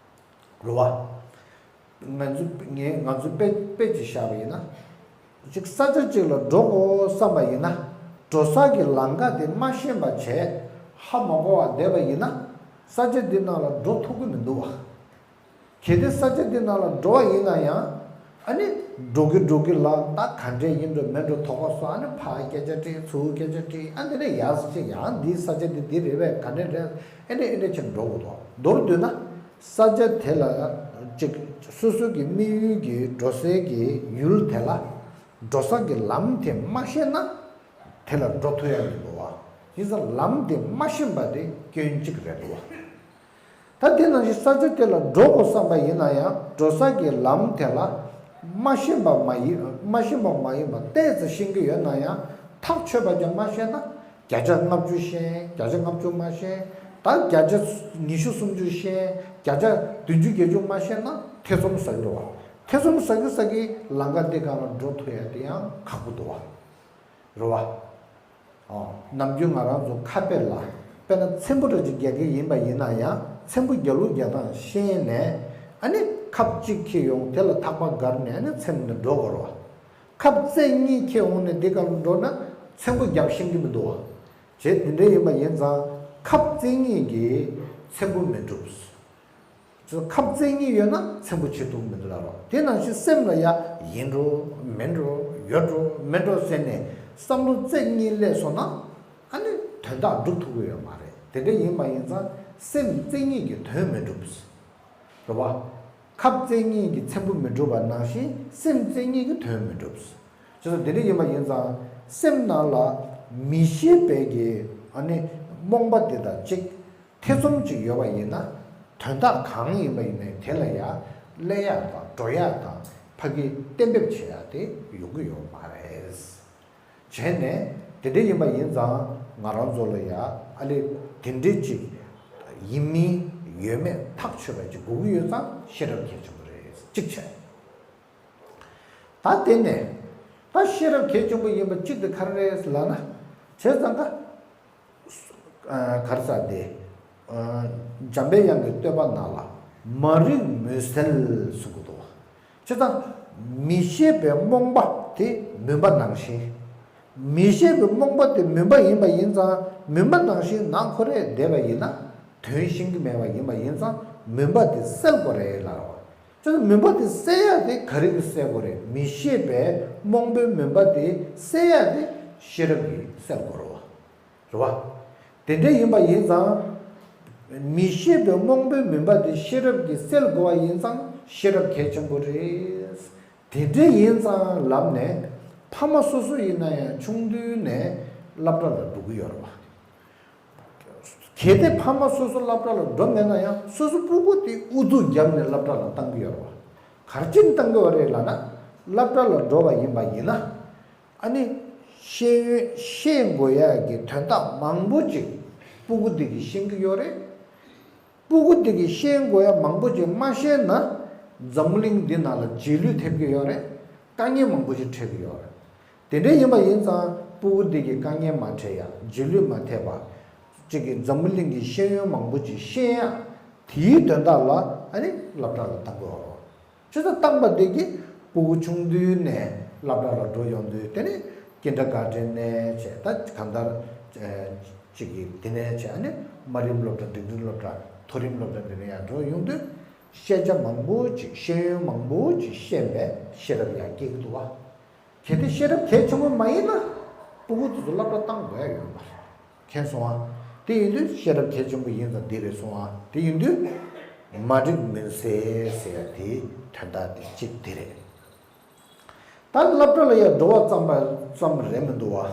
རེད་བ། ང་ཚོ་ངས་ང་ཚོ་དཔེ་དཔེ་ཅིག་བཞག་པ་ཡིན་ན། ཅིག་ས་ཆ་ཅིག་ལ་འགྲོ་དགོས་བསམ་པ་ཡིན་ན། འགྲོ་ས་གི་ལམ་ཁ་དེ་མ་ཤེས་པ་བྱས་ཧ་མ་གོ་བ་བསྡད་པ་ཡིན་ན། ས་ཆ་འདི་ནང་ལ་འགྲོ་ཐུབ་ཀྱི་མི་འདུག་བ། གལ་ཏེ་ས་ཆ་འདི་ནང་ལ་འགྲོ་བ་ཡིན་ན་ཡང་། ཨ་ནི་འགྲོ་གི་འགྲོ་གི་ལ་ད་ག་འདྲས་ཡིན་འགྲོ་མིན་འགྲོ་དོགས་པ་སོགས། ཨ་ནི་ཕར་སྐད་ཆ་དྲིས་ཚུར་སྐད་ཆ་དྲིས། ཨ་འདི་ནས་ཡར་ཅིག་ཡང་འདིའི་ས་ཆ་འདི་འདི་རེད་པས་ག་འདྲས་རེད། ཨེ་འདྲས་ཨེ་འདྲས་བྱས་འགྲོ་དགོས་དོ། མདོར་བསྡུས་ན། ས་ཆ་དེ་ལ་ཅིག་སོ་སོ་གི་དམིགས་ཡུལ་གྱི་འགྲོ་སའི་གི་ཡུལ་དེ་ལ་འགྲོ་ས་གི་ལམ་དེ་མ་ཤེས་ན་དེ་ལ་འགྲོ་ཐུབ་ཡ་མི་འདུག་བ། ཡིན་ཙང་ལམ་དེ་མ་ཤེས་པ་དེ་སྐྱོན་གཅིག་རེད་འདུག་བ། ད་དེ་ནང་བཞིན་ས་ཆ་དེ་ལ་འགྲོ་དགོས་བསམ་པ་ཡིན་ན་ཡང་འགྲོ་ས་གི་ལམ་དེ་ལ་མ་ཤེས་པ་མ་ཡིན་མ་ཤེས་པ་མ་ཡིན་པ་ཏོག་ཙམ་ཤེས་ཀྱི་ཡོད་ན་ཡང་ཐག་ཆོད་པ་ཅིག་མ་ཤེས་ན། བརྒྱ་ཆ་ལྔ་བཅུ་ཤེས། བརྒྱ་ཆ་ལྔ་བཅུ་མ་ཤེས། ད་བརྒྱ་ཆ་ཉི་ཤུ་སུམ་ཅུ་ཤེས། བརྒྱ་ཆ་བདུན་ཅུ་བརྒྱད་ཅུ་མ་ཤེས་ན་ཐེ་ཚོམ་ཟ་གི་རེད་བ། ཐེ་ཚོམ་ཟ་གི་ཟ་གི་ལམ་ཁ་འདི་སྒང་ལ་འགྲོ་ཐུབ་ཡ་དེ་ཡང་ཁག་པོ་འདུག་བ། རེད་བ། ཨོ། ནམ་རྒྱུན་ང་རང་ཚོ་ཁ་དཔེ་ལ། དཔེར་ན་ཚེམ་བུ་འདྲ་ཅིག་རྒྱག་གི་ཡིན་པ་ཡིན་ན་ཡང་། ཚེམ་བུ་རྒྱག་ལུགས་རྒྱག་སྟངས་ཤེས་ནས། ཨ་ནི་ཁབ་གཅིག་འཁྱེར་ཡོང་། དེ་ལ་ཐག་པ་སྒར་ནས། ཨ་ནི་ཚེམ་ནས་འགྲོ་དགོས་རེད་བ། ཁབ་རྩེ་གཉིས་འཁྱེར་འོང་ནས་འདི་སྒང་འགྲོ་ན་ཚེམ་བུ་རྒྱབ་ཤེས་ཀྱི་མི་འདུག་བ། བྱས་དེ་འདྲ་ཡིན་པ་ཡིན་ཙང་ཁབ་རྩེ་གཉིས་ཀྱིས་ཚེམ་བུ་མི་འགྲུབ། ཁབ་རྩེ་གཉིས་ཡོད་ན་ཚེམ་བུ་བྱེད་ཐུབ་མི་འདུག་ལ་རོ། དེ་ནང་བཞིན་སེམས་ལ་ཡ་ཡིན་འགྲོ་མིན་འགྲོ། ཡོད་འགྲོ་མིན་འགྲོ་ཟེར་ནས་བསམ་བློ་རྩེ་གཉིས་སླེབས་སོང་ན། ཨ་ནི་དོན་དག་འགྲུབ་ཐུབ་ཀྱི་ཡོད་མ་རེད། དེ་འདྲ་ཡིན་པ་ཡིན་ཙང་སེམས་རྩེ་གཉིས་ཀྱིས་དོན་མི་འགྲུབ། རེད་བ། ཁབ་རྩེ་གཉིས་ཀྱིས་ཚེམ་བུ་མི་འགྲུབ་པ་ནང་བཞིན་སེམས་རྩེ་གཉིས་ཀྱིས་དོན་མི་འགྲུབ། བྱས་ཙང་དེ་འདྲ་ཡིན་པ་ཡིན་ཙང་སེམས་ནང་ལ་མི་ཤེས་པའི་གི་ཨ་ནི་རྨོངས་པ་འདི་དང་གཅིག་ཐེ་ཚོམ་ཅིག་ཡོད་པ་ཡིན་ན། དོན་དག་གང་ཡིན་པ་ཡིན་ནའི་དེ་ལ་ཡ་སླེབས་ཡག་དང་འགྲོ་ཡག་དང་ཕ་གི་གཏན་འབེབས་བྱེད་ཡག་དེ་ཡོང་གི་ཡོད་མ་རེད། བྱས་ནས་དེ་འདྲ་ཡིན་པ་ཡིན་ཙང་ང་རང་ཚོ་ལ་ཡ་ཨ་ལེ་དེ་འདྲ་ཅིག་ཡིན་མིན་ཡོད་མེད་ཐག་ཆོད་པ་ཅིག་དགོས་ཀྱི་ཡོད་ཙང་ཤེས་རབ་གལ་ཆེན་པོ་རེད། གཅིག་བྱས། ད་དེ་ནས་ད་ཤེས་རབ་གལ་ཆེན་པོ་ཡིན་པ་གཅིག་དེ་ག་རེ་རེད་ལབ་ན། བྱས་ཙང་ཀ་གར་ས་དེ། འཇམ་པའི་དབྱངས་ཀྱི་བསྟོད་པ་ནང་ལ་མ་རིག་མུན་སེལ་གསུང་གི་འདུག། བྱས་ཙང་མི་ཤེས་པའི་རྨོངས་པ་དེ་མུན་པ་ནང་བཞིན། མི་ཤེས་པའི་རྨོངས་པ་དེ་མུན་པ་ཡིན་པ་ཡིན་ཙང་། མུན་པ་ནང་བཞིན་ནང་ཁོ་རེ་བསྡད་པ་ཡིན་ན། དོན་ཤེས་ཀྱི་མེད་པ་ཡིན་པ་ཡིན་ཙང་། མུན་པ་དེ་སེལ་དགོས་རེད་ལབ་རོགས། ཅེས་མུན་པ་དེ་སེལ་ཡ་དེ་ག་རེ་གིས་སེལ་དགོས་རེད། མི་ཤེས་པའི་རྨོངས་པའི་མུན་པ་དེ་སེལ་ཡ་དེ་ཤེས་རབ་ཀྱིས་སེལ་དགོས་རེད་བ། རེད་བ། དེ་འདྲ་ཡིན་པ་ཡིན་ཙང་། མི་ཤེས་པའི་རྨོངས་པའི་མུན་པ་དེ་ཤེས་རབ་ཀྱིས་སེལ་དགོས་པ་ཡིན་ཙང་ཤེས་རབ་གལ་ཆེན་པོ་རེད། དེ་འདྲ་ཡིན་ཙང་ལབ་ནས་ཕ་མ་སོ་སོ་ཡིན་ན་ཡང་ཆུང་དུས་ནས་སློབ་གྲྭ་ལ་འགྲོ་གི་ཡོད་རེད་བ། གལ་ཏེ་ཕ་མ་སོ་སོ་སློབ་གྲྭ་ལ་འགྲོ་མེད་ན་ཡང་སོ་སོ་སྤུ་གུ་དེ་ཨུ་ཚུགས་བརྒྱབ་ནས་སློབ་གྲྭ་ལ་བཏང་གི་ཡོད་རེད་བ། ག་རེ་བྱས་ནས་བཏང་གི་ཡོད་རེད་ལབ་ན། སློབ་གྲྭ་ལ་འགྲོ་བ་ཡིན་པ་ཡིན་ན། ཨ་ནི་ཤེས་ཡོན་ཤེས་དགོས་ཡ་གི་དོན་དག་མང་པོ་ཅིག་སྤུ་གུ་དེ་གིས་ཤེས་ཀྱི་ཡོད་རེད། སྤུ་གུ་དེ་གིས་ཤེས་དགོས་ཡ་མང་པོ་ཅིག་མ་ཤེས་ན། འཛམ་བུ་གླིང་འདི་ནང་ལ་རྗེས་ལུས་ཐེབས་ཀྱི་ཡོད་རེད། དཀའ་ངལ་མང་པོ་ཅིག་འཕྲད་ཀྱི་ཡོད་རེད། དེ་འདྲ་ཡིན་པ་ཡིན་ཙང་སྤུ་གུ་འདི་གི་དཀའ་ངལ་མ་འཕྲད་ཡ། རྗེས་ལུས་མ་ཐེབས་པ། གཅིག་གིས་འཛམ་བུ་གླིང་གི་ཤེས་ཡོན་མང་པོ་ཅིག་ཤེས་ཡ། དེའི་དོན་དག་ལ་ཨ་ནི་སློབ་གྲྭ་ལ་བཏང་དགོས་རེད། བྱས་ཙང་བཏང་པ་འདི་གིས་སྤུ་གུ་ཆུང་དུས་ནས་སློབ་གྲྭ་ལ་འགྲོ་ཡོང་དུས། དེ་ནས་ཀིན་ཌར་གྷར་ཌེན་ནས་བྱས། ད་གང་ལྟར་གཅིག་གིས་དེ་ནས་བྱས། ཨ་ནི་དམའ་རིམ་སློབ་གྲྭ། འབྲིང་རིམ་སློབ་གྲྭ། མཐོ་རིམ་སློབ་གྲྭ་འདི་ནས་ཡར་འགྲོ་ཡོང་དུས། ཤེས་བྱ་མང་པོ་ཅིག་ཤེས་ཡོན་མང་པོ་ཅིག་ཤེས་པའི་ཤེས་རབ་ཡར་སྐྱེ་གི་འདུག་བ། གལ་ཏེ་ཤེས་རབ་གལ་ཆེན་པོ་མ་ཡིན་ན་སྤུ་གུ་དེ་ཚོ་སློབ་གྲྭ་བཏང་དགོས་ཡ་ཡོད་མ་རེད། མཁྱེན་སོང་ཨ། དེ་ཡིན་དུས་ཤེས་རབ་གལ་ཆེན་པོ་ཡིན་ཙང་འདི་རེད་སོང་ཨ། དེ་ཡིན་དུས་མ་རིག་མུན་སེལ་ཟེར་ཡ་དེའི་དོན་དག་དེ་གཅིག་དེ་རེད། ད་སློབ་གྲྭ་ལ་ཡ་འགྲོ་བ་ཙམ་པ་ཙམ་རེད་མི་འདུག་བ།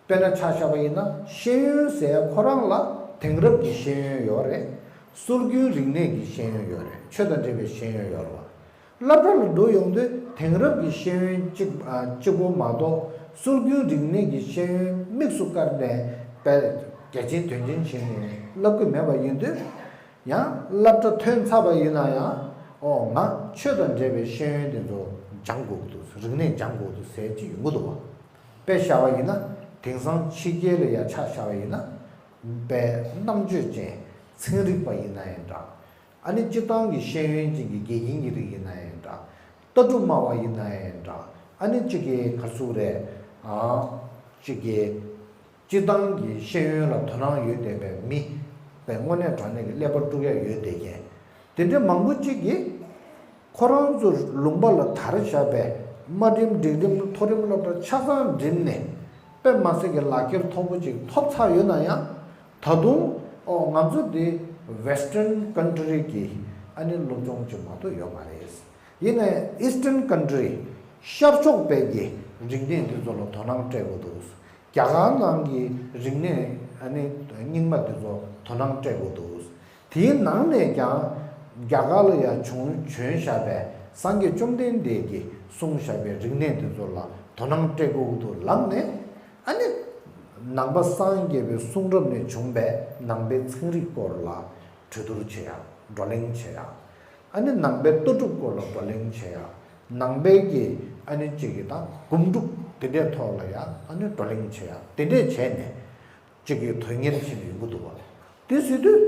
དཔེར་ན་ཆ་བཞག་པ་ཡིན་ན། ཤེས་ཡོན་ཟེར་ཡ་ཁོ་རང་ལ་དེང་རབས་ཀྱི་ཤེས་ཡོན་ཡོད་རེད། སྲོལ་རྒྱུན་རིག་གནས་ཀྱི་ཤེས་ཡོན་ཡོད་རེད། ཆོས་དང་འབྲེལ་བའི་ཤེས་ཡོན་ཡོད་རེད་བ། སློབ་གྲྭ་ལ་འགྲོ་ཡོང་དུས་དེང་རབས་ཀྱི་ཤེས་ཡོན་གཅིག་ཨ་གཅིག་པོ་མ་གཏོགས། སྲོལ་རྒྱུན་རིག་གནས་ཀྱི་ཤེས་ཡོན་དམིགས་སུ་བཀར་ནས་དཔེ་གལ་ཆེན་དོན་ཆེན་བྱས་ནས་བསླབ་ཀྱི་མེད་པ་ཡིན་དུས། ཡང་སློབ་གྲྭ་ཐོན་ཚར་བ་ཡིན་ན་ཡང་། ཨོ། ང་ཆོས་དང་འབྲེལ་བའི་ཤེས་ཡོན་དེ་ཚོ་སྦྱང་དགོས་ཀྱི་འདུག་རིག་གནས་སྦྱང་དགོས་ཀྱི་འདུག་ཟེར་གྱི་ཡོང་གི་འདུག་བ། དཔེ་བཞག་པ་ཡིན་ན། དེང་སང་ཕྱི་རྒྱལ་ལ་ཡ་ཆ་བཞག་པ་ཡིན་ན། དཔེ་རྣམ་དཔྱོད་ཅན་ཚན་རིག་པ་ཡིན་ན་ཡང་འདྲ། ཨ་ནི་སྤྱིར་བཏང་གི་ཤེས་ཡོན་ཅན་གྱི་དགེ་རྒན་གྱི་རིགས་ཡིན་ན་ཡང་འདྲ། ལྟ་གྲུབ་སྨྲ་བ་ཡིན་ན་ཡང་འདྲ། ཨ་ནི་གཅིག་གི་ག་རེ་ཟེར་དགོས་རེད། ཨ། གཅིག་གི་སྤྱིར་བཏང་གི་ཤེས་ཡོན་ལ་དོ་སྣང་ཡོད་བསྡད་པའི་མི། དཔེ་དངོས་གནས་དྲང་གནས་ཀྱི་ཀླད་པ་དཀྲུག་ཡ་ཡོད་བསྡད་མཁན། དེ་འདྲ་མང་པོ་གཅིག་གིས་ཁོ་རང་ཚོ་ལུང་པ་ལ་དར་བཞག་པའི་དམའ་རིམ་འབྲིང་རིམ་མཐོ་རིམ་སློབ་གྲྭ་ཆ་ཚང་འགྲིམས་ནས། དཔེ་མ་སྲིད་ཀྱི་ལག་འཁྱེར་མཐོ་པོ་ཅིག་ཐོབ་ཚར་ཡོད་ན་ཡང་། ད་དུང་ཨོ་ང་ཚོ་འདི་Western country གི་ཨ་ནི་སློབ་སྦྱོང་ཅིག་མ་གཏོགས་ཡོད་མ་རེད། ཡིན་ནའི་Eastern country། ཤར་ཕྱོགས་པའི་གི་རིག་གནས་འདི་ཚོ་ལ་དོ་སྣང་སྤྲད་དགོས་འདུག་རྒྱ་གར་ནང་གི་རིག་གནས་ཨ་ནི་རྙིང་མ་འདི་ཚོ་དོ་སྣང་སྤྲད་དགོས་འདུག་དེའི་ནང་ནས་ཀྱང་རྒྱ་གར་ལ་ཡང་བྱོན་བྱོན་བཞག་པའི་སངས་རྒྱས་བཅོམ་ལྡན་འདས་ཀྱིས་གསུངས་བཞག་པའི་རིག་གནས་འདི་ཚོ་ལ་དོ་སྣང་སྤྲད་དགོས་འདུག་ལབ་ནས། ཨ་ནི་ ནང་པ་སངས་རྒྱས་པའི་གསུང་རབ་ནས་བྱུང་བའི་ནང་པའི་ཚན་རིག་སྐོར་ལ་གྲོས་བསྡུར་བྱེད་ཡ། བགྲོ་གླེང་བྱེད་ཡ། ཨ་ནི་ནང་པའི་ལྟ་གྲུབ་སྐོར་ལ་བགྲོ་གླེང་བྱེད་ཡ། ནང་པའི་གི་ཨ་ནི་གཅིག་གི་དང་སྒོམ་སྒྲུབ་དེ་འདྲའི་ཐོག་ལ་ཡ་ཨ་ནི་བགྲོ་གླེང་བྱེད་ཡ་དེ་འདྲས་བྱས་ནས་གཅིག་གི་དོན་གཉེར་བྱེད་ནས་ཡོང་གི་འདུག་བ། དེ་ཟེར་དུས་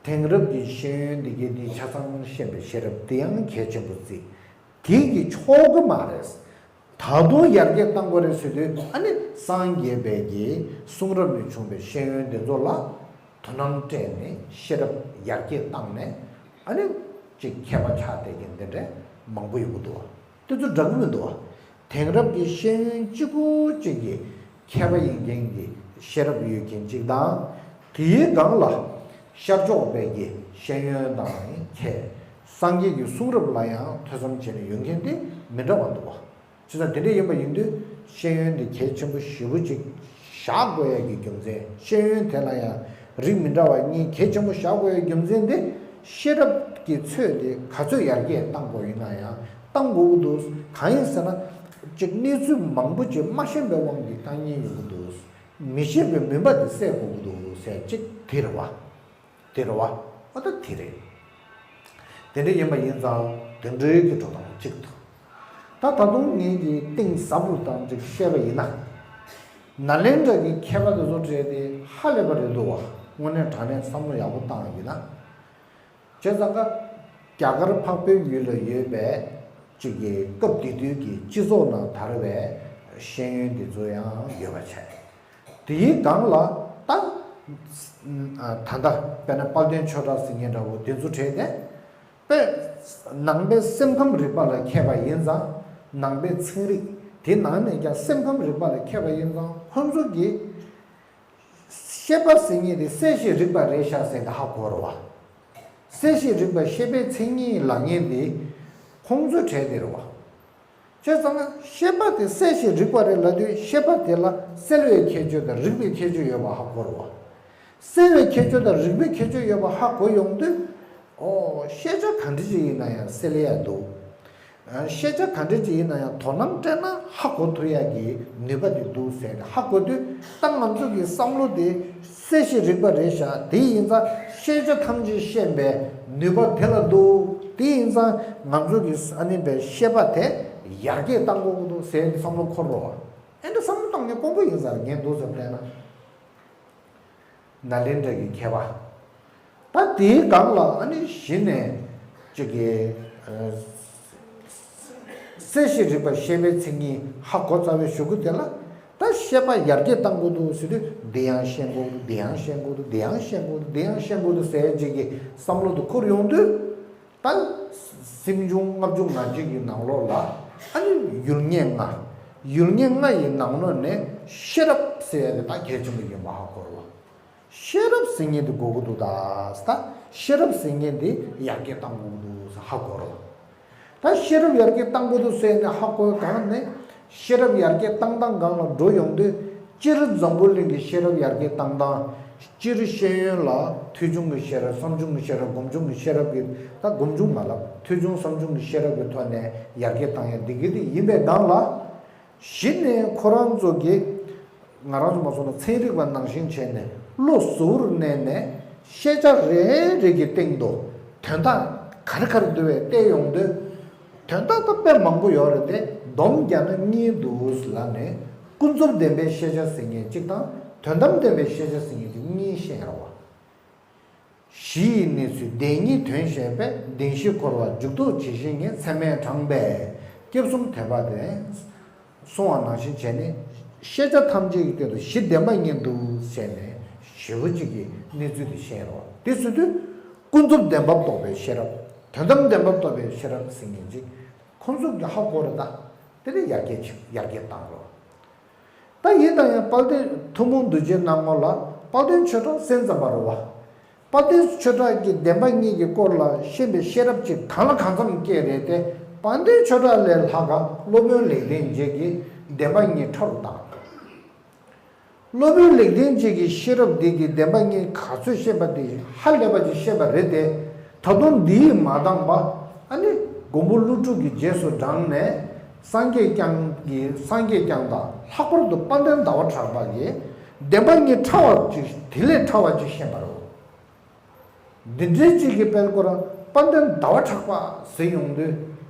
དེང་རབས་ཀྱི་ཤེས་ཡོན་འདི་གའི་འདི་ཆ་ཚང་ཤེས་པའི་ཤེས་རབ་དེ་ཡང་གལ་ཆེན་པོ་བརྩི། དེ་གི་ཆོག་གི་མ་རེད། ད་དུང་ཡར་རྒྱས་གཏང་དགོས་རེད་ཟེར་དུས་ཨ་ནི་སངས་རྒྱས་པའི་གི་གསུང་རབ་ནས་བྱུང་བའི་ཤེས་ཡོན་དེ་ཚོ་ལ་དོ་སྣང་སྤྲད་ནས་ཤེས་རབ་ཡར་རྒྱས་བཏང་ནས་ཨ་ནི་ཅིག་མཁས་པ་ཆགས་བསྡད་མཁན་དེ་འདྲ་མང་པོ་ཡོང་གི་འདུག་བ། དེ་ཚོ་འདྲ་གི་མི་འདུག་བ། དེང་རབས་ཀྱི་ཤེས་ཡོན་གཅིག་པུ་གཅིག་གི་མཁས་པ་ཡིན་མཁན་གྱི་ཤེས་རབ་ཡོད་མཁན་གཅིག་དང་། དེའི་སྒང་ལ་ཤར་ཕྱོགས་པའི་གི་ཤེས་ཡོན་དང་མཁས། སངས་རྒྱས་ཀྱི་གསུང་རབ་ལ་ཡང་ཐོས་བསམ་བྱས་ནས་ཡོད་མཁན་དེ་མི་འདྲ་བ་འདུག་བ། བྱས་ཙང་དེ་འདྲ་ཡིན་པ་ཡིན་དུས་ཤེས་ཡོན་དེ་གལ་ཆེན་པོ་ཞེ་པོ་ཅིག་བཞག་དགོས་ཡ་གི་རྒྱུ་མཚན། ཤེས་ཡོན་དེ་ལ་ཡང་རིགས་མི་འདྲ་བ་གཉིས་གལ་ཆེན་པོ་བཞག་དགོས་ཡ་རྒྱུ་མཚན་དེ་ཤེས་རབ་ཀྱི་ཚོད་དེ་ག་ཚོད་ཡར་རྒྱས་གཏང་དགོས་ཡིན་ན་ཡང་གཏང་དགོས་ཀྱི་འདུག་གང་ཡིན་ཟེར་ན་ཅིག་གནས་ཚུལ་མང་པོ་ཅིག་མ་ཤེས་པའི་དབང་གིས་གཏང་ཉེན་ཡོང་གི་འདུག་མི་ཤེས་པའི་མུན་པ་དེ་སེལ་དགོས་ཀྱི་འདུག་ཟེར་ཅིག་དེ་རེད་བ། དེ་རེད་བ། ཨ་ད་དེ་རེད། དེ་འདྲ་ཡིན་པ་ཡིན་ཙང་དེ་འདྲའི་གི་འགྲོ་སྟངས་གཅིག་ཏུ། ད་ད་དུང་ངེད་ཀྱིས་གཏིང་ཟབ་རུ་བཏང་ཅིག་བཤད་པ་ཡིན་ན། ནཱ་ལེནྡྲ་གི་མཁས་པ་དེ་ཚོ་གྲས་དེ་ཧ་ལས་པ་རེད་འདུག་བ། དངོས་གནས་དྲང་གནས་བསམ་བློ་ཡག་པོ་བཏང་ཡིན་ན། བྱས་ཙང་ཀ་རྒྱ་གར་འཕགས་པའི་ཡུལ་ལ་ཡོད་པའི་ཅིག་གི་སྐབས་དེ་དུས་ཀྱི་སྤྱི་ཚོགས་ནང་དར་བའི་ཤེས་ཡོན་འདི་ཚོ་ཡང་ཡོད་པ་བྱས། དེའི་སྒང་ལ་ད་ད་ལྟ་དཔེར་ན་དཔལ་ལྡན་ཆོས་གྲགས་ཟེར་མཁན་འདྲ་བོ་དེ་ཚོ་གྲས་དེ་དཔེ་ནང་པའི་སེམས་ཁམས་རིག་པ་ལ་མཁས་པ་ཡིན་ཙང་། ནང་པའི་ཚན་རིག་དེ་ནང་ནས་ཀྱང་སེམས་ཁམས་རིག་པ་ལ་མཁས་པ་ཡིན་ཙང་ཁོང་ཚོ་གིས་ཤེས་པ་ཟེར་མཁན་དེ་གསལ་ཞིང་རིག་པ་རེད་ཤག་ཟེར་ནས་ཧ་གོ་རེད་བ། གསལ་ཞིང་རིག་པ་ཤེས་པའི་མཚན་ཉིད་ལབ་མཁན་དེ་ཁོང་ཚོའི་གྲས་དེ་རེད་བ། བྱས་ཙང་ན་ཤེས་པ་དེ་གསལ་ཞིང་རིག་པ་རེད་ལབ་དུས་ཤེས་པ་དེ་ལ་གསལ་བའི་ཁྱད་ཆོས་དང་རིག་པའི་ཁྱད་ཆོས་ཡོད་པ་ཧ་གོ་རེད་བ། གསལ་བའི་ཁྱད་ཆོས་དང་རིག་པའི་ཁྱད་ཆོས་ཡོད་པ་ཧ་གོ་ཡོང་དུས། ཨོ་ཤེས་བྱ་ག་འདྲ་ཅིག་ཡིན་ན་ཡང་གསལ་ཡ་འདུག་ཤེས་བྱ་ག་འདྲ་ཅིག་ཡིན་ན་ཡང་དོ་སྣང་སྤྲད་ན་ཧ་གོ་ཐུབ་ཡ་གི་ནུས་པ་དེ་འདུག་ཟེར་ནས་ཧ་གོ་དུས། ད་ང་ཚོ་གི་བསམ་བློ་དེ་གསལ་ཞིང་རིག་པ་རེད་ཤག་དེ་ཡིན་ཙང་ཤེས་བྱ་ཐམས་ཅད་ཤེས་པའི་ནུས་པ་དེ་ལ་འདུག་དེ་ཡིན་ཙང་ང་ཚོ་གི་ཨ་ནི་པའི་ཤེས་པ་དེ་ཡར་རྒྱས་གཏང་དགོས་ཀྱི་འདུག་ཟེར་ནས་བསམ་བློ་འཁོར་རོགས། ཨེ་འདྲ་བསམ་བློ་བཏང་ནས་དཀོན་པོ་ཡིན་ས་རེད། ངས་འདུག་ཟེར་བལྟས་ན། ནཱ་ལེནྡྲ་གི་མཁས་པ། ད་དེའི་སྒང་ལ་ཨ་ནི་གཞི་ནས་ཅིག་གི་ཨ་གསལ་ཞིང་རིག་པ་ཤེས་པའི་མཚན་ཉིད་ཧ་གོ་ཚར་བའི་གཞུག་གུ་དེ་ལ་ད་ཤེས་པ་ཡར་རྒྱས་གཏང་དགོས་འདུག་ཟེར་དུས་འདི་ཡང་ཤེས་དགོས་འདུག་འདི་ཡང་ཤེས་དགོས་འདུག་འདི་ཡང་ཤེས་དགོས་འདུག་འདི་ཡང་ཤེས་དགོས་འདུག་ཟེར་ཅིག་གི་བསམ་བློ་དེ་འཁོར་ཡོང་དུས། ད་སེམས་བྱུང་ལྔ་བཅུ་ང་གཅིག་གི་ནང་ལོགས་ལ་ཨ་ནི་ཡུལ་ངེས་ལྔ། ཡུལ་ངེས་ལྔ་ཡི་ནང་ལོགས་ནས་ཤེས་རབ་ཟེར་ཡ་དེ་ད་གལ་ཆེན་པོ་ཡིན་པ་ཧ་གོ་རོགས། ཤེས་རབ་ཟེར་མཁན་དེ་དགོས་ཀྱི་འདུག་ད་ད་ཤེས་རབ་ཟེར་མཁན་དེ་ཡར་རྒྱས་གཏང་དགོས་ཀྱི་འདུག་ཟེར་ཧ་གོ་རོགས། ད་ཤེས་རབ་ཡར་རྒྱས་གཏང་དགོས་འདུག་ཟེར་ནས་ཧ་གོ་བའི་སྒང་ནས་ཤེས་རབ་ཡར་རྒྱས་གཏང་སྟངས་སྒང་ལ་འགྲོ་ཡོང་དུས། སྤྱིར་འཛམ་བུ་གླིང་གི་ཤེས་རབ་ཡར་རྒྱས་གཏང་སྟངས། སྤྱིར་ཤེས་ཡོན་ལ་ཐོས་བྱུང་གི་ཤེས་རབ། བསམ་བྱུང་གི་ཤེས་རབ། སྒོམ་བྱུང་གི་ཤེས་རབ་ཀྱི། ད་སྒོམ་བྱུང་མ་ལབ། ཐོས་བྱུང་བསམ་བྱུང་གི་ཤེས་རབ་ཀྱི་ཐོག་ནས་ཡར་རྒྱས་གཏང་ཡ་འདི་གི་འདི་ཡིན་པའི་སྒང་ལ། གཞི་ནས་ཁོ་རང་ཚོ་གི་ང་རང་ཚོ་མ་སོང་ན་ཚན་རིག་པ་ནང་བཞིན་བྱས་ནས་བློ་གཟུ་བོར་གནས་ནས་ཤེས་བྱ་རེ་རེ་གི་སྟེང་དུ་དོན་དག་ག་རེ་ག་རེ་འདུག་བས་བལྟས་ཡོང་དུས། དོན་དག་ད་དཔེ་མང་པོ་ཡོད་རེད་དེ། སྡོམ་རྒྱག་ན་གཉིས་འདུག་ལབ་ནས། ཀུན་རྫོབ་བདེན་པའི་ཤེས་བྱ་ཟེར་མཁན་གཅིག་དང་། དོན་དམ་བདེན་པའི་ཤེས་བྱ་ཟེར་མཁན་གཅིག་གཉིས་བཤད་ཡོད་རེད་བ། གཞི་ཡི་གནས་ཚུལ་བདེན་གཉིས་དོན་བཤད་པས། བདེན་བཞི་འཁོར་བ་འཇུག་ལྡོག་ཇི་བཞིན་ཉིད། ཚད་མས་དྲངས་པས་སྐྱབས་གསུམ་དད་པ་ལྡན། གསུངས་པ་ནང་བཞིན་བྱས་ནས་ཤེས་བྱ་ཐམས་ཅད་ཀྱི་སྟེང་དུ་གཞི་བདེན་པ་གཉིས་འདུག་ཟེར་ནས་ཞེ་པོ་ཅིག་གི་གནས་ཚུལ་དེ་བཤད་རོགས། དེ་ཟེར་དུས་ཀུན་རྫོབ་བདེན་པ་རྟོགས་པའི་ཤེས་རབ། དོན་དམ་བདེན་པ་རྟོགས་པའི་ཤེས་རབ་ཟེར་མཁན་ཅིག་ཁོང་ཚོ་གི་ཧ་གོ་རེད་ད། དེ་ནས་ཡར་རྒྱས་ཕྱིན། ཡར་རྒྱས་བཏང་རོགས། ད་ཡིན་ད་ཡང་དཔལ་ལྡན་ཐུན་མོང་གདུལ་བྱའི་སྣང་ངོ་ལ་དཔལ་ལྡན་ཆོས་གྲགས་སེམས་ཙམ་པ་རེད་བ། དཔལ་ལྡན་ཆོས་གྲགས་ཀྱིས་བདེན་པ་གཉིས་ཀྱི་སྐོར་ལ་ཤེས་པའི་ཤེས་རབ་ཅིག་གང་ལ་གང་འཚམ་སྐྱེས་རེད་དེ། དཔལ་ལྡན་ཆོས་གྲགས་ལས་ལྷག་ག་སློབ་དཔོན་ལེགས་ལྡན་འབྱེད་ཀྱིས་བདེན་པ་གཉིས་ཕྲ་རུ་བཏང་། སློབ་དཔོན་ལེགས་ལྡན་འབྱེད་ཀྱི་ཤེས་རབ་འདི་གིས་བདེན་པ་གཉིས་ག་ཚོད་ཤེས་པ་དེ་ཧ་ལས་པ་ཅིག་ཤེས་པ་རེད་དེ། ད་དུང་འདིས་མ་འདང་བ། ཨ་ནི་མགོན་པོ་ཀླུ་སྒྲུབ་ཀྱི་རྗེས་སུ་འབྲངས་ནས་སངས་རྒྱས་བསྐྱངས་ཀྱི། སངས་རྒྱས་བསྐྱངས་དང་། ལྷག་པར་དུ་དཔལ་ལྡན་ཟླ་བ་གྲགས་པ་གིས་ བདེན་པ་གཉིས་ཕྲ་བ་ཅིག་དེ་ལས་ཕྲ་བ་ཅིག་ཤེས་པ་རེད། འདི་འདྲའི་ཅིག་གི་དཔལ་སྐོར་དཔལ་ལྡན་ཟླ་བ་གྲགས་པ་ཟེར་ཡོང་དུས།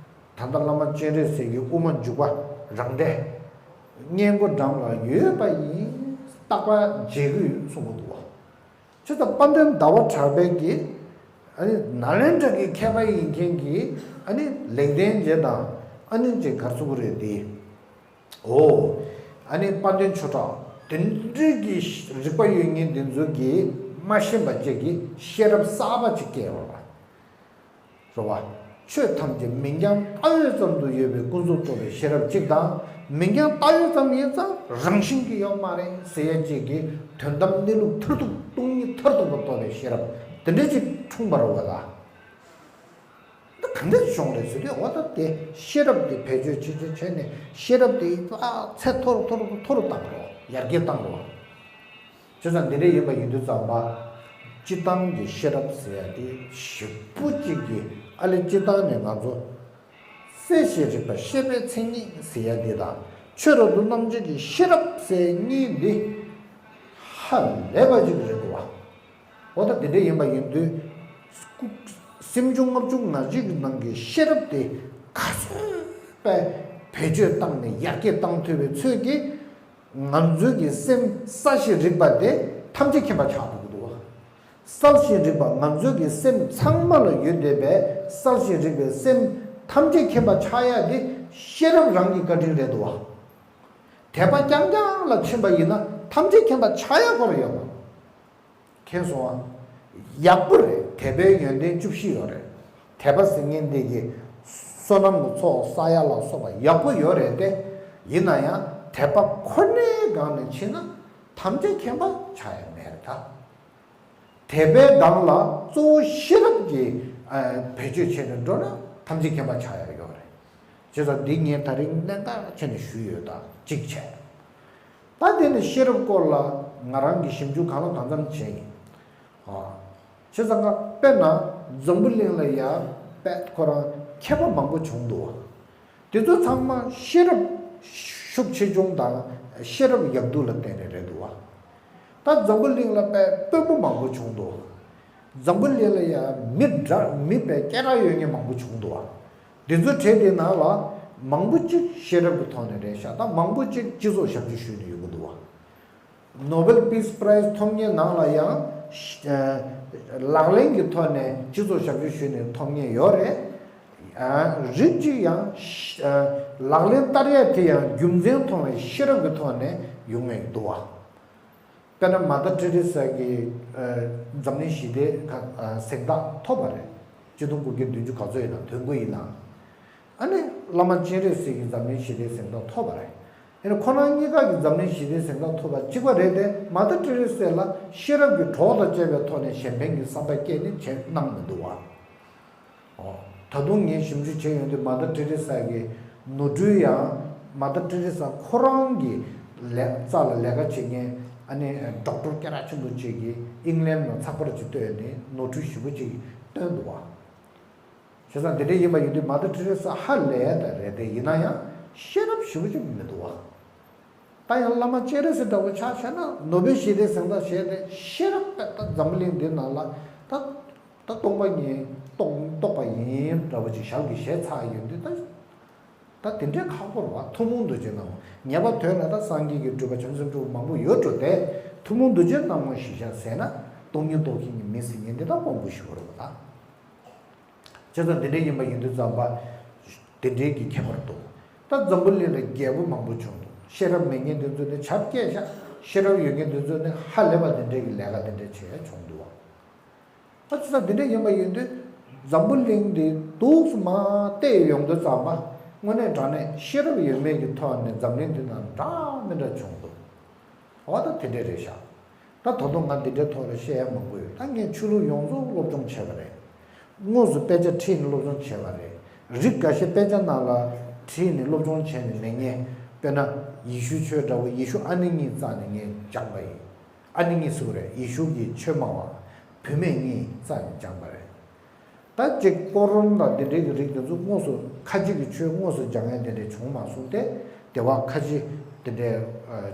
ད་ལྟ་བླ་མ་སྤྱན་རས་གཟིགས་ཀྱི་དབུ་མ་འཇུག་པ་རང་འགྲེལ་སྙན་མགོ་འགྲམ་ལ་ཡོད་པ་ཡིན། རྟག་པར་མཇལ་གྱི་ཡོད་གསུང་གི་འདུག་བ། བྱས་ཙང་དཔལ་ལྡན་ཟླ་བ་གྲགས་པས་ཀྱིས་ཨ་ནི་ནཱ་ལེནྡྲ་གི་མཁས་པ་ཡིན་མཁན་གྱི་ཨ་ནི་ལེགས་ལྡན་འབྱེད་དང་ཨ་ནི་ཅིག་ག་རེ་ཟེར་དགོས་རེད་དེ། འོ། ཨ་ནི་དཔལ་ལྡན་ཆོས་གྲགས་དེ་འདྲའི་གི་རིག་པ་ཡོད་མཁན་དེ་ཚོ་གིས་མ་ཤེས་པ་ཅིག་གི་ཤེས་རབ་གསར་པ་ཅིག་སྐྱེས་པ་རེད་བ། ཆོས་ཐམས་ཅད་མིང་རྐྱང་བལྟ་བའི་ཙམ་དུ་ཡོད་པའི་ཀུན་རྫོབ་རྟོགས་པའི་ཤེས་རབ་ཅིག་དང་། མིང་རྐྱང་བལྟ་བའི་ཙམ་ཡིན་ཙང་རང་བཞིན་གྱིས་ཡོད་མ་རེད་ཟེར་ཡ་ཅིག་གི་དོན་དམ་གནས་ལུགས་མཐར་ཐུག་སྟོང་ཉིད་མཐར་ཐུག་པ་རྟོགས་པའི་ཤེས་རབ་དེ་འདྲ་ཅིག་འཁྲུངས་པ་རེད་བ་ད། ད་ག་འདྲ་བྱུང་རེད་ཟེར་དུས། འོ་ད་དེ་ཤེས་རབ་དེ་བེད་སྤྱོད་བྱེད་བྱེད་བྱས་ནས་ཤེས་རབ་དེ་ཨ་ཚད་མཐོ་རུ་མཐོ་རུ་མཐོ་རུ་བཏང་རོགས། ཡར་རྒྱས་བཏང་རོགས། བྱས་ཙང་འདི་འདྲ་ཡིན་པ་ཡིན་དུས་ཙམ་པ། སྤྱིར་བཏང་གི་ཤེས་རབ་ཟེར་ཡ་དེ་ཞེ་པོ་ཅིག་གི་ཨ་ལས་སྤྱིར་བཏང་ནས་ང་ཚོ་སེལ་ཞིང་རིག་པ་ཤེས་པའི་མཚན་ཉིད་ཟེར་ཡ་འདི་དང་ཆོས་རབ་ཏུ་རྣམ་འབྱེད་ཀྱི་ཤེས་རབ་ཟེར་གཉིས་འདི་ཧ་ལས་པ་ཅིག་རེད་འདུག་བ། འོ་ད་དེ་འདྲ་ཡིན་པ་ཡིན་དུས། སྐུ་སེམས་བྱུང་ལྔ་བཅུ་ང་གཅིག་གི་ནང་གི་ཤེས་རབ་དེ་ག་ཚོད་པས་བེད་སྤྱོད་བཏང་ནས་ཡར་རྒྱས་བཏང་ཐུབ་པའི་ཚོད་ཀྱིས། ང་ཚོའི་གི་སེམས་གསལ་ཞིང་རིག་པ་དེ་ཐམས་ཅད་མཁྱེན་པ་ཆགས་འགྲོ་གི་འདུག་བ། གསལ་ཞིང་རིག་པ་ང་ཚོའི་གི་སེམས་ཚང་མ་ལ་ཡོད་བསྡད་པའི་གསལ་ཞིང་རིག་པའི་སེམས་ཐམས་ཅད་མཁྱེན་པ་ཆགས་ཡ་དེ་ཤེས་རབ་རང་གི་བཀའ་དྲིན་རེད་འདུག་བ། དད་པ་རྐྱང་རྐྱང་ལ་ཕྱིན་པ་ཡིན་ན་ཐམས་ཅད་མཁྱེན་པ་ཆགས་ཡ་ཁོ་རང་ཡོད་མ་རེད། མཁྱེན་སོང་ཨ། ཡག་པོ་རེད། དད་པའི་ཡོན་ཏན་བཅུ་བཞི་ཡོད་རེད། དད་པ་ཟེར་མཁན་འདི་གི་བསོད་ནམས་ཀྱི་ཚོགས་བསགས་ཡ་ལ་སོགས་པ་ཡག་པོ་ཡོད་རེད་དེ། ཡིན་ན་ཡང་དད་པ་ཁོ་ནའི་སྒང་ནས་ཕྱིན་ན་ཐམས་ཅད་མཁྱེན་པ་ཆགས་ཡ་མེད་རེད་ད། དད་པའི་སྒང་ལ་གཙོ་བོ་ཤེས་རབ་ཀྱི་ཨ་བེད་སྤྱོད་བྱས་ནས་འགྲོ་ན་ཐམས་ཅད་མཁྱེན་པ་ཆགས་ཡ་ཡོད་རེད། བྱས་ཙང་འདི་ངས་ད་རིང་གནད་འགག་བྱས་ནས་ཞུས་ཡོད་ད་གཅིག་བྱས། ད་དེ་ནི་ཤེས་རབ་སྐོར་ལ་ང་རང་གིས་ཞིབ་འཇུག་གང་ལ་གང་འཚམ་བྱས་ཡིན། ཨ། བྱས་ཙང་ང་དཔེར་ན་འཛམ་བུ་གླིང་ལ་ཡ་དཔེ་ཁོ་རང་མཁས་པ་མང་པོ་བྱུང་འདུག་བ། དེ་ཚོ་ཚང་མ་ཤེས་རབ་ཤུགས་ཆེ་ཆུང་དང་ཤེས་རབ་ཡག་སྡུག་ལ་བརྟེན་ནས་རེད་འདུག་བ། ད་འཛམ་བུ་གླིང་ལ་དཔེ་དཔོན་པོ་མང་པོ་བྱུང་འདུག་བ། འཛམ་བུ་གླིང་ལ་ཡ་མི་འདྲ་མི་དཔེ་སྐད་གྲགས་ཡོད་མཁན་མང་པོ་བྱུང་འདུག་བ། དེ་ཚོའི་གྲས་དེ་ནང་ལ་མང་པོ་ཅིག་ཤེས་རབ་ཀྱི་ཐོག་ནས་རེད་ཤག་ད་མང་པོ་ཅིག་སྤྱི་ཚོགས་ཞབས་ཞུ་ཞུས་ནས་ཡོང་གི་འདུག་བ། Nobel Peace Prize ཐོབ་མཁན་ནང་ལ་ཡང་ལག་ལེན་གྱི་ཐོག་ནས་སྤྱི་ཚོགས་ཞབས་ཞུ་ཞུས་ནས་ཐོབ་མཁན་ཡོད་རེད། རིགས་གཅིག་ཡང་ལག་ལེན་བསྟར་ཡས་དེ་ཡང་རྒྱུ་མཚན་མཐོང་བའི་ཤེས་རབ་ཀྱི་ཐོག་ནས་ཡོང་མཁན་འདུག་བ། དཔེར་ན་མ་དར་ཏེ་རེ་ས་གིས་འཛམ་གླིང་ཞི་བདེའི་གཟེངས་རྟགས་ཐོབ་པ་རེད། ཆིག་སྟོང་དགུ་བརྒྱ་བདུན་ཅུ་ག་ཚོད་ཡིན་ན་དོན་དགུ་ཡིན་ན། ཨ་ནི་བླ་མ་སྤྱན་རས་གཟིགས་ཀྱིས་འཛམ་གླིང་ཞི་བདེའི་གཟེངས་རྟགས་ཐོབ་པ་རེད། ཨ་ནི་ཁོ་རང་གཉིས་ཀ་གིས་འཛམ་གླིང་ཞི་བདེའི་གཟེངས་རྟགས་ཐོབ་པ་གཅིག་པ་རེད་དེ། མ་དར་ཏེ་རེ་ས་ལ་ཤེས་རབ་ཀྱི་གྲོགས་དང་བཅས་པའི་ཐོག་ནས་གཞན་ཕན་གྱི་བསམ་པ་སྐྱེས་ནས་བྱས་གནང་མི་འདུག་བ། ཨོ། ད་དུང་ངས་ཞིབ་འཇུག་བྱས་ཡོང་དུས་མ་དར་ཏེ་རེ་ས་གི་ནོར་འཁྲུལ་ཡང་མ་དར་ཏེ་རེ་ས་ཁོ་རང་གི་ལས་རྩ་ལ་ལས་ཀ་བྱེད་མཁན་ཨ་ནི་ཌོག་ཊར་སྐད་གྲགས་ཆེན་པོ་ཅིག་གིས་ཨིང་ལན་ནང་ཚགས་པར་ཅིག་བཏོན་ནས་ནོར་འཁྲུལ་ཞེ་པོ་ཅིག་བཏོན་འདུག་བ། བྱས་ཙང་འདི་འདྲ་ཡིན་པ་ཡིན་དུས་མ་དར་ཏེ་རེ་ས་ཧ་ལས་ད་རེད་དེ། ཡིན་ན་ཡང་ཤེས་རབ་ཞེ་པོ་ཅིག་མི་འདུག་བ། ད་ཡང་བླ་མ་སྤྱན་རས་གཟིགས་འདྲ་བོ་ཆ་བཞག་ན་ནོ་བེལ་ཞི་བདེའི་གཟེངས་རྟགས་བཞེས་ཏེ་ཤེས་རབ་དཔེ་ད་འཛམ་བུ་གླིང་འདི་ནང་ལ་ད་ད་སྟོང་པ་ཉིད་རྟོགས་རྟོགས་པ་ཡིན་འདྲ་བོ་ཅིག་ཞལ་གྱིས་བཞེས་ཚར་ཡོད་དུས། ད་ད་དེ་འདྲའི་ཁག་པོ་རེད་བ། ཐུན་མོང་ཐུགས་རྗེ་གནང་བ། ངེས་པ་དོན་ལ་ད་སངས་རྒྱས་ཀྱི་སྤྲུལ་པ་བྱང་སེམས་སྤྲུལ་པ་མང་པོ་ཡོད་འགྲོ་དེ། ཐུན་མོང་ཐུགས་རྗེ་གནང་བ་ཞིག་བཞག་ཟེར་ན་སྟོང་ཉིད་རྟོགས་མཁན་གྱི་མི་ཟེར་མཁན་འདི་ད་དཔང་པོ་ཞིག་རེད་བ་ད། བྱས་ཙང་འདི་འདྲའི་ཡིན་པ་ཡིན་དུས་ཙམ་པ། དེ་འདྲའི་གི་ཁྱད་པར་འདུག་ད་འཛམ་བུ་གླིང་ལ་རྒྱལ་པོ་མང་པོ་བྱུང་འདུག་ཤེས་རབ་མེད་མཁན་དེ་ཚོ་ནི་ཆབ་སྐྱེས་ཤག་ཤེས་རབ་ཡོད་མཁན་དེ་ཚོ་ནི་ཧ་ལས་པ་དེ་འདྲའི་གི་ལས་ཀ་དེ་འདྲ་བྱས་བྱུང་འདུག་བ། ད་བྱས་ཙང་དེ་འདྲ་ཡིན་པ་ཡིན་དུས་འཛམ་བུ་གླིང་འདི་འདུག་སེ་མར་བལྟས་ཡོང་དུས་ཙམ་པ། དངོས་གནས་དྲང་གནས་ཤེས་རབ་ཡོད་མེད་ཀྱི་ཐོག་ནས་འཛམ་གླིང་འདི་ནང་འདྲ་མི་འདྲ་བྱུང་འདུག་འོ་ད་དེ་འདྲ་རེད་ཤག་ད་ད་དུང་ང་འདི་འདྲའི་ཐོག་ལ་བཤད་ཡ་མང་པོ་ཡོད། ད་ངས་ཆོས་ལུགས་ཡོངས་རྫོགས་སློབ་སྦྱོང་བྱས་པ་རེད། དངོས་སུ་དཔེ་ཆ་ཁྲིད་ནས་སློབ་སྦྱོང་བྱས་པ་རེད། རིགས་འགའ་ཤས་དཔེ་ཆ་ནང་ལ་ཁྲིད་ནས་སློབ་སྦྱོང་བྱས་ནས་མེད་མཁན། དཔེར་ན་ཡེ་ཤུ་ཆོས་འདྲ་བོ། ཡེ་ཤུ་ཨ་ནེ་གཉིས་རྩ་ནས་ངས་སྦྱངས་པ་ཡིན། ཨ་ནེ་གཉིས་ཟེར་བ་རེད། ཡེ་ཤུ་གི་ཆོས་སྨྲ་བ་བུད་མེད་གཉིས་རྩ་ནས་སྦྱངས་པ་རེད། ད་ཅིག་ཀོ་རོན་དང་དེ་འདྲའི་གི་རིགས་དེ་ཚོ་དངོས་སུ་ཁ་ཆེ་གི་ཆོས་དངོས་སུ་སྦྱང་ཡ་དེ་འདྲ་བྱུང་མ་སོང་སྟེ། དེ་བ་ཁ་ཆེ་ དེ་འདྲའི་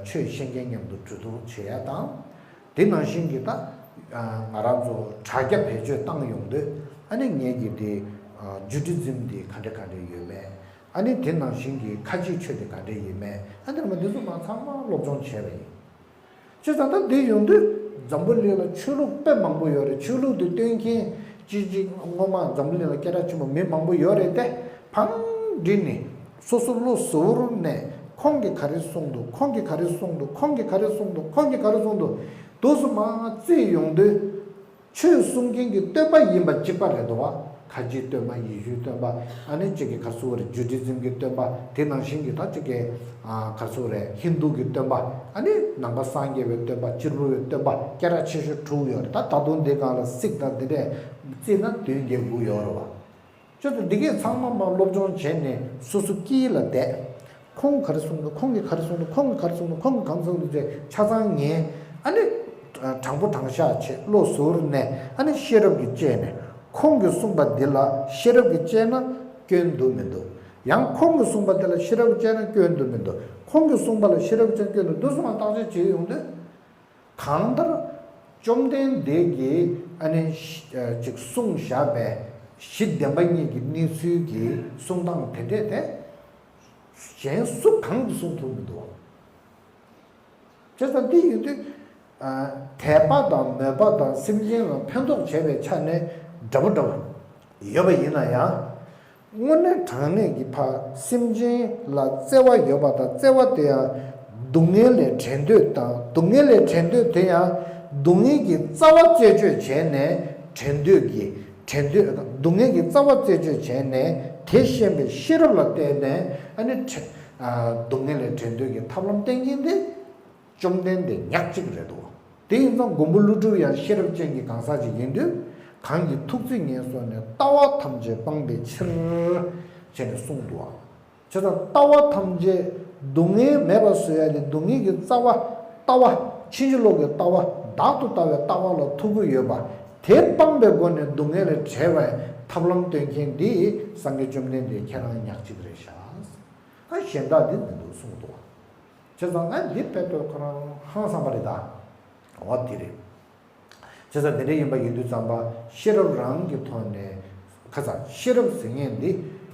ཆོས་ཤེས་མཁན་མཉམ་དུ་གྲོས་བསྡུར་བྱེད་ཡ་དང་། དེ་ནང་བཞིན་གྱི་ད་ང་རང་ཚོ་དྲ་རྒྱ་བེད་སྤྱོད་བཏང་ཡོང་དུས་ཨ་ནི་ངེད་ཀྱི་དེ་ཇུ་ཌི་ཛིམ་དེ་ག་འདྲ་ག་འདྲ་ཡོད་མེད། ཨ་ནི་དེ་ནང་བཞིན་གྱི་ཁ་ཆེའི་ཆོས་དེ་ག་འདྲ་ཡིན་མེད། ཨ་ནི་མ་འདི་ཚོ་མ་ཚང་མ་སློབ་སྦྱོང་བྱས་པ་ཡིན། བྱས་ཙང་ད་འདི་ཡོང་དུས་འཛམ་བུ་གླིང་ལ་ཆོས་ལུགས་དཔེ་མང་པོ་ཡོད་རེད། ཆོས་ལུགས་དེ་སྟོན་མཁན་ཅི་ཅི་སྔོན་མ་འཛམ་བུ་གླིང་ལ་སྐད་གྲགས་ཆེན་པོ་མི་མང་པོ་ཡོད་རེད་དེ། བང་བསྒྲིགས་ནས་སོ་སོ་བློ་གཟུ་བོར་ནས་ཁོང་གིས་ག་རེ་གསུངས་འདུག་ཁོང་གིས་ག་རེ་གསུངས་འདུག་ཁོང་གིས་ག་རེ་གསུངས་འདུག་ཁོང་གིས་ག་རེ་གསུངས་འདུག་དུས་སུ་མ་རྩིས་ཡོང་དུས། ཆོས་གསུང་མཁན་གྱི་སྟོན་པ་ཡིན་པ་གཅིག་པ་རེད་འདུག་བ། ཁ་ཆེའི་སྟོན་པ། ཡེ་ཤུའི་སྟོན་པ། ཨ་ནི་གཅིག་གི་ག་རེ་ཟེར་དགོས་རེད། ཇུ་ཌི་ཛིམ་གྱི་སྟོན་པ། དེ་ནང་བཞིན་གྱི་ད་གཅིག་གི་ཨ་ག་རེ་ཟེར་དགོས་རེད། ཧིན་དུ་གི་སྟོན་པ། ཨ་ནི་ནང་པ་སངས་རྒྱས་པའི་སྟོན་པ། གཅེར་བུ་པའི་སྟོན་པ་སྐད་གྲགས་ཆེ་ཤོས་དྲུག་ཡོད་རེད། ད་ད་དུང་འདི་སྒང་ལ་སིག་དང་འདི་འདྲས་བརྩིས་ན་བདུན་བརྒྱད་དགུ་ཡོད་རེད་བ། ཅོ་ཏེ་འདི་གས་ཚང་མ་མ་སློབ་སྦྱོང་བྱས་ནས་སོ་སོ་དཀྱིལ་ལ་བསྡད། ཁོང་ག་རེ་གསུངས་འདུག་ཁོང་གིས་ག་རེ་གསུངས་འདུག་ཁོང་གིས་ག་རེ་གསུངས་འདུག་ཁོང་གིས་གང་གསུངས་འདུག་ཅེས་ཆ་ཚང་ཉན། ཨ་ནི་དྲང་པོ་དྲང་བཞག་བྱེད། བློ་གཟུར་ནས་ཨ་ནི་ཤེས་རབ་ཀྱིས་དཔྱད་ནས། ཁོང་གིས་གསུངས་པ་འདི་ལ་ཤེས་རབ་ཀྱིས་དཔྱད་ན་སྐྱོན་འདུག་མི་འདུག་ཡང་ཁོང་གིས་གསུངས་པ་འདི་ལ་ཤེས་རབ་ཀྱིས་དཔྱད་ན་སྐྱོན་འདུག་མི་འདུག་ཁོང་གིས་གསུངས་པ་ལ་ཤེས་རབ་ཀྱིས་དཔྱད་ན་སྐྱོན་འདུག་འདུག་སེ་མར་བརྟག་དཔྱད་བྱེད་ཡོང་དུས། གང་ལྟར་བཅོམ་ལྡན་འདས་ཀྱིས་ཨ་ནི་ཅིག་གསུངས་བཞག་པའི་གཞི་བདེན་པ་གཉིས་ཀྱི་གནས་ཚུལ་གྱི་གསུང་སྟངས་དེ་འདྲས་དེ་གཞན་སུ་གང་གིས་གསུང་ཐུབ་མི་འདུག་བྱས་ཙང་འདི་ཡིན་དུས། དད་པ་དང་མོས་པ་དང་སེམས་ཅན་ལ་ཕན་ཐོགས་བྱེད་པའི་ཆ་ནས་འདྲ་པོ་འདྲ་པོ་ཡོད་པ་ཡིན་ན་ཡང་། དངོས་གནས་དྲང་གནས་ཀྱི་ཕར་སེམས་ཅན་ལ་བརྩེ་བ་ཡོད་པ་དང་། བརྩེ་བ་དེ་ཡང་སྡུག་བསྔལ་ལས་བྲལ་འདོད་དང་། སྡུག་བསྔལ་ལས་བྲལ་འདོད་དེ་ཡང་སྡུག་བསྔལ་གྱི་རྩ་བ་རྩད་གཅོད་བྱས་ནས་བྲལ་འདོད་ཀྱི། བྲལ་འདོད། སྡུག་བསྔལ་གྱི་རྩ་བ་རྩད་གཅོད་བྱས་ནས་དེ་ཤེས་པའི་ཤེས་རབ་ལ་བརྟེན་ནས་ཨ་ནི་བྲལ། སྡུག་བསྔལ་ལས་བྲལ་འདོད་ཀྱི་ཐབས་ལམ་བསྟེན་མཁན་དེ། བཅོམ་ལྡན་འདས་ཉག་གཅིག་རེད་འདུག་དེ་ཡིན་ཙང་མགོན་པོ་ཀླུ་སྒྲུབ་ཡང་ཤེས་རབ་ཅན་གྱི་གང་ཟག་ཅིག་ཡིན་དུས། གང་གིས་ཐུགས་བརྩེ་ངེས་སོང་ནས། ལྟ་བ་ཐམས་ཅད་སྤངས་པའི་ཕྱིར། བྱས་ནས་གསུངས་འདུག་ཨ། བྱས་ཙང་ལྟ་བ་ཐམས་ཅད་སྡུག་བསྔལ་མེད་པར་བཟོ་ཡ་དེ། སྡུག་བསྔལ་གྱི་རྩ་བ། ལྟ་བ། ཕྱིན་ཅི་ལོག་གི་ལྟ་བ། བདག་ཏུ་ལྟ་བའི་ལྟ་བ་ལ་ཐུག་གི་ཡོད་པ། དེ་སྤངས་པའི་སྒོ་ནས་སྡུག་བསྔལ་ལས་བྲལ་བའི་ཐབས་ལམ་སྟོན་མཁན་འདི་སངས་རྒྱས་བཅོམ་ལྡན་འདས་ཁྱེད་རང་ཉག་གཅིག་རེད་ཤག་ཨ། གཞན་དག་འདི་མི་འདུག་གསུངས་འདུག་བྱས་ཙང་ཨ་འདི་དཔེ་ལྟོས་ཁོ་རང་ཧང་སང་པ་རེད་ད། འོ་དེ་རེད། བྱས་ཙང་དེ་འདྲ་ཡིན་པ་ཡིན་དུས་ཙམ་པ་ཤེས་རབ་རང་གི་ཐོག་ནས་ཁ་ཚ། ཤེས་རབ་ཟེར་མཁན་འདི་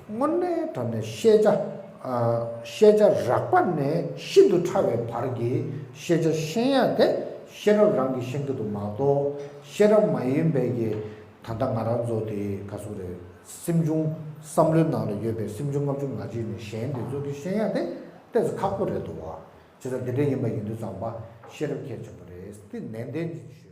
དངོས་གནས་དྲང་གནས་ཤེས་བྱ། ཨ། ཤེས་བྱ་རགས་པ་ནས་ཤིན་ཏུ་ཕྲ་བའི་བར་གྱི་ཤེས་བྱ་ཤེས་ཡ་དེ་ཤེས་རབ་རང་གིས་ཤེས་ཀྱི་འདུག་མ་གཏོགས། ཤེས་རབ་མ་ཡིན་པའི་གི། ད་ལྟ་ང་རང་ཚོ་དེ་ག་ཚོད་རེད། སེམས་བྱུང་བསམ་བློའི་ནང་ལ་ཡོད་པའི་སེམས་བྱུང་ལྔ་བཅུ་ང་གཅིག་ནས་གཞན་དེ་ཚོ་གི་ཤེས་ཡ་དེ་ཏོག་ཙམ་ཁག་པོ་རེད་འདུག་བ། བྱས་ཙང་དེ་འདྲ་ཡིན་པ་ཡིན་དུས་ཙམ་པ་ཤེས་རབ་གལ་ཆེན་པོ་རེད། དེ་ནན་ཏན་གྱིས་ཞུ།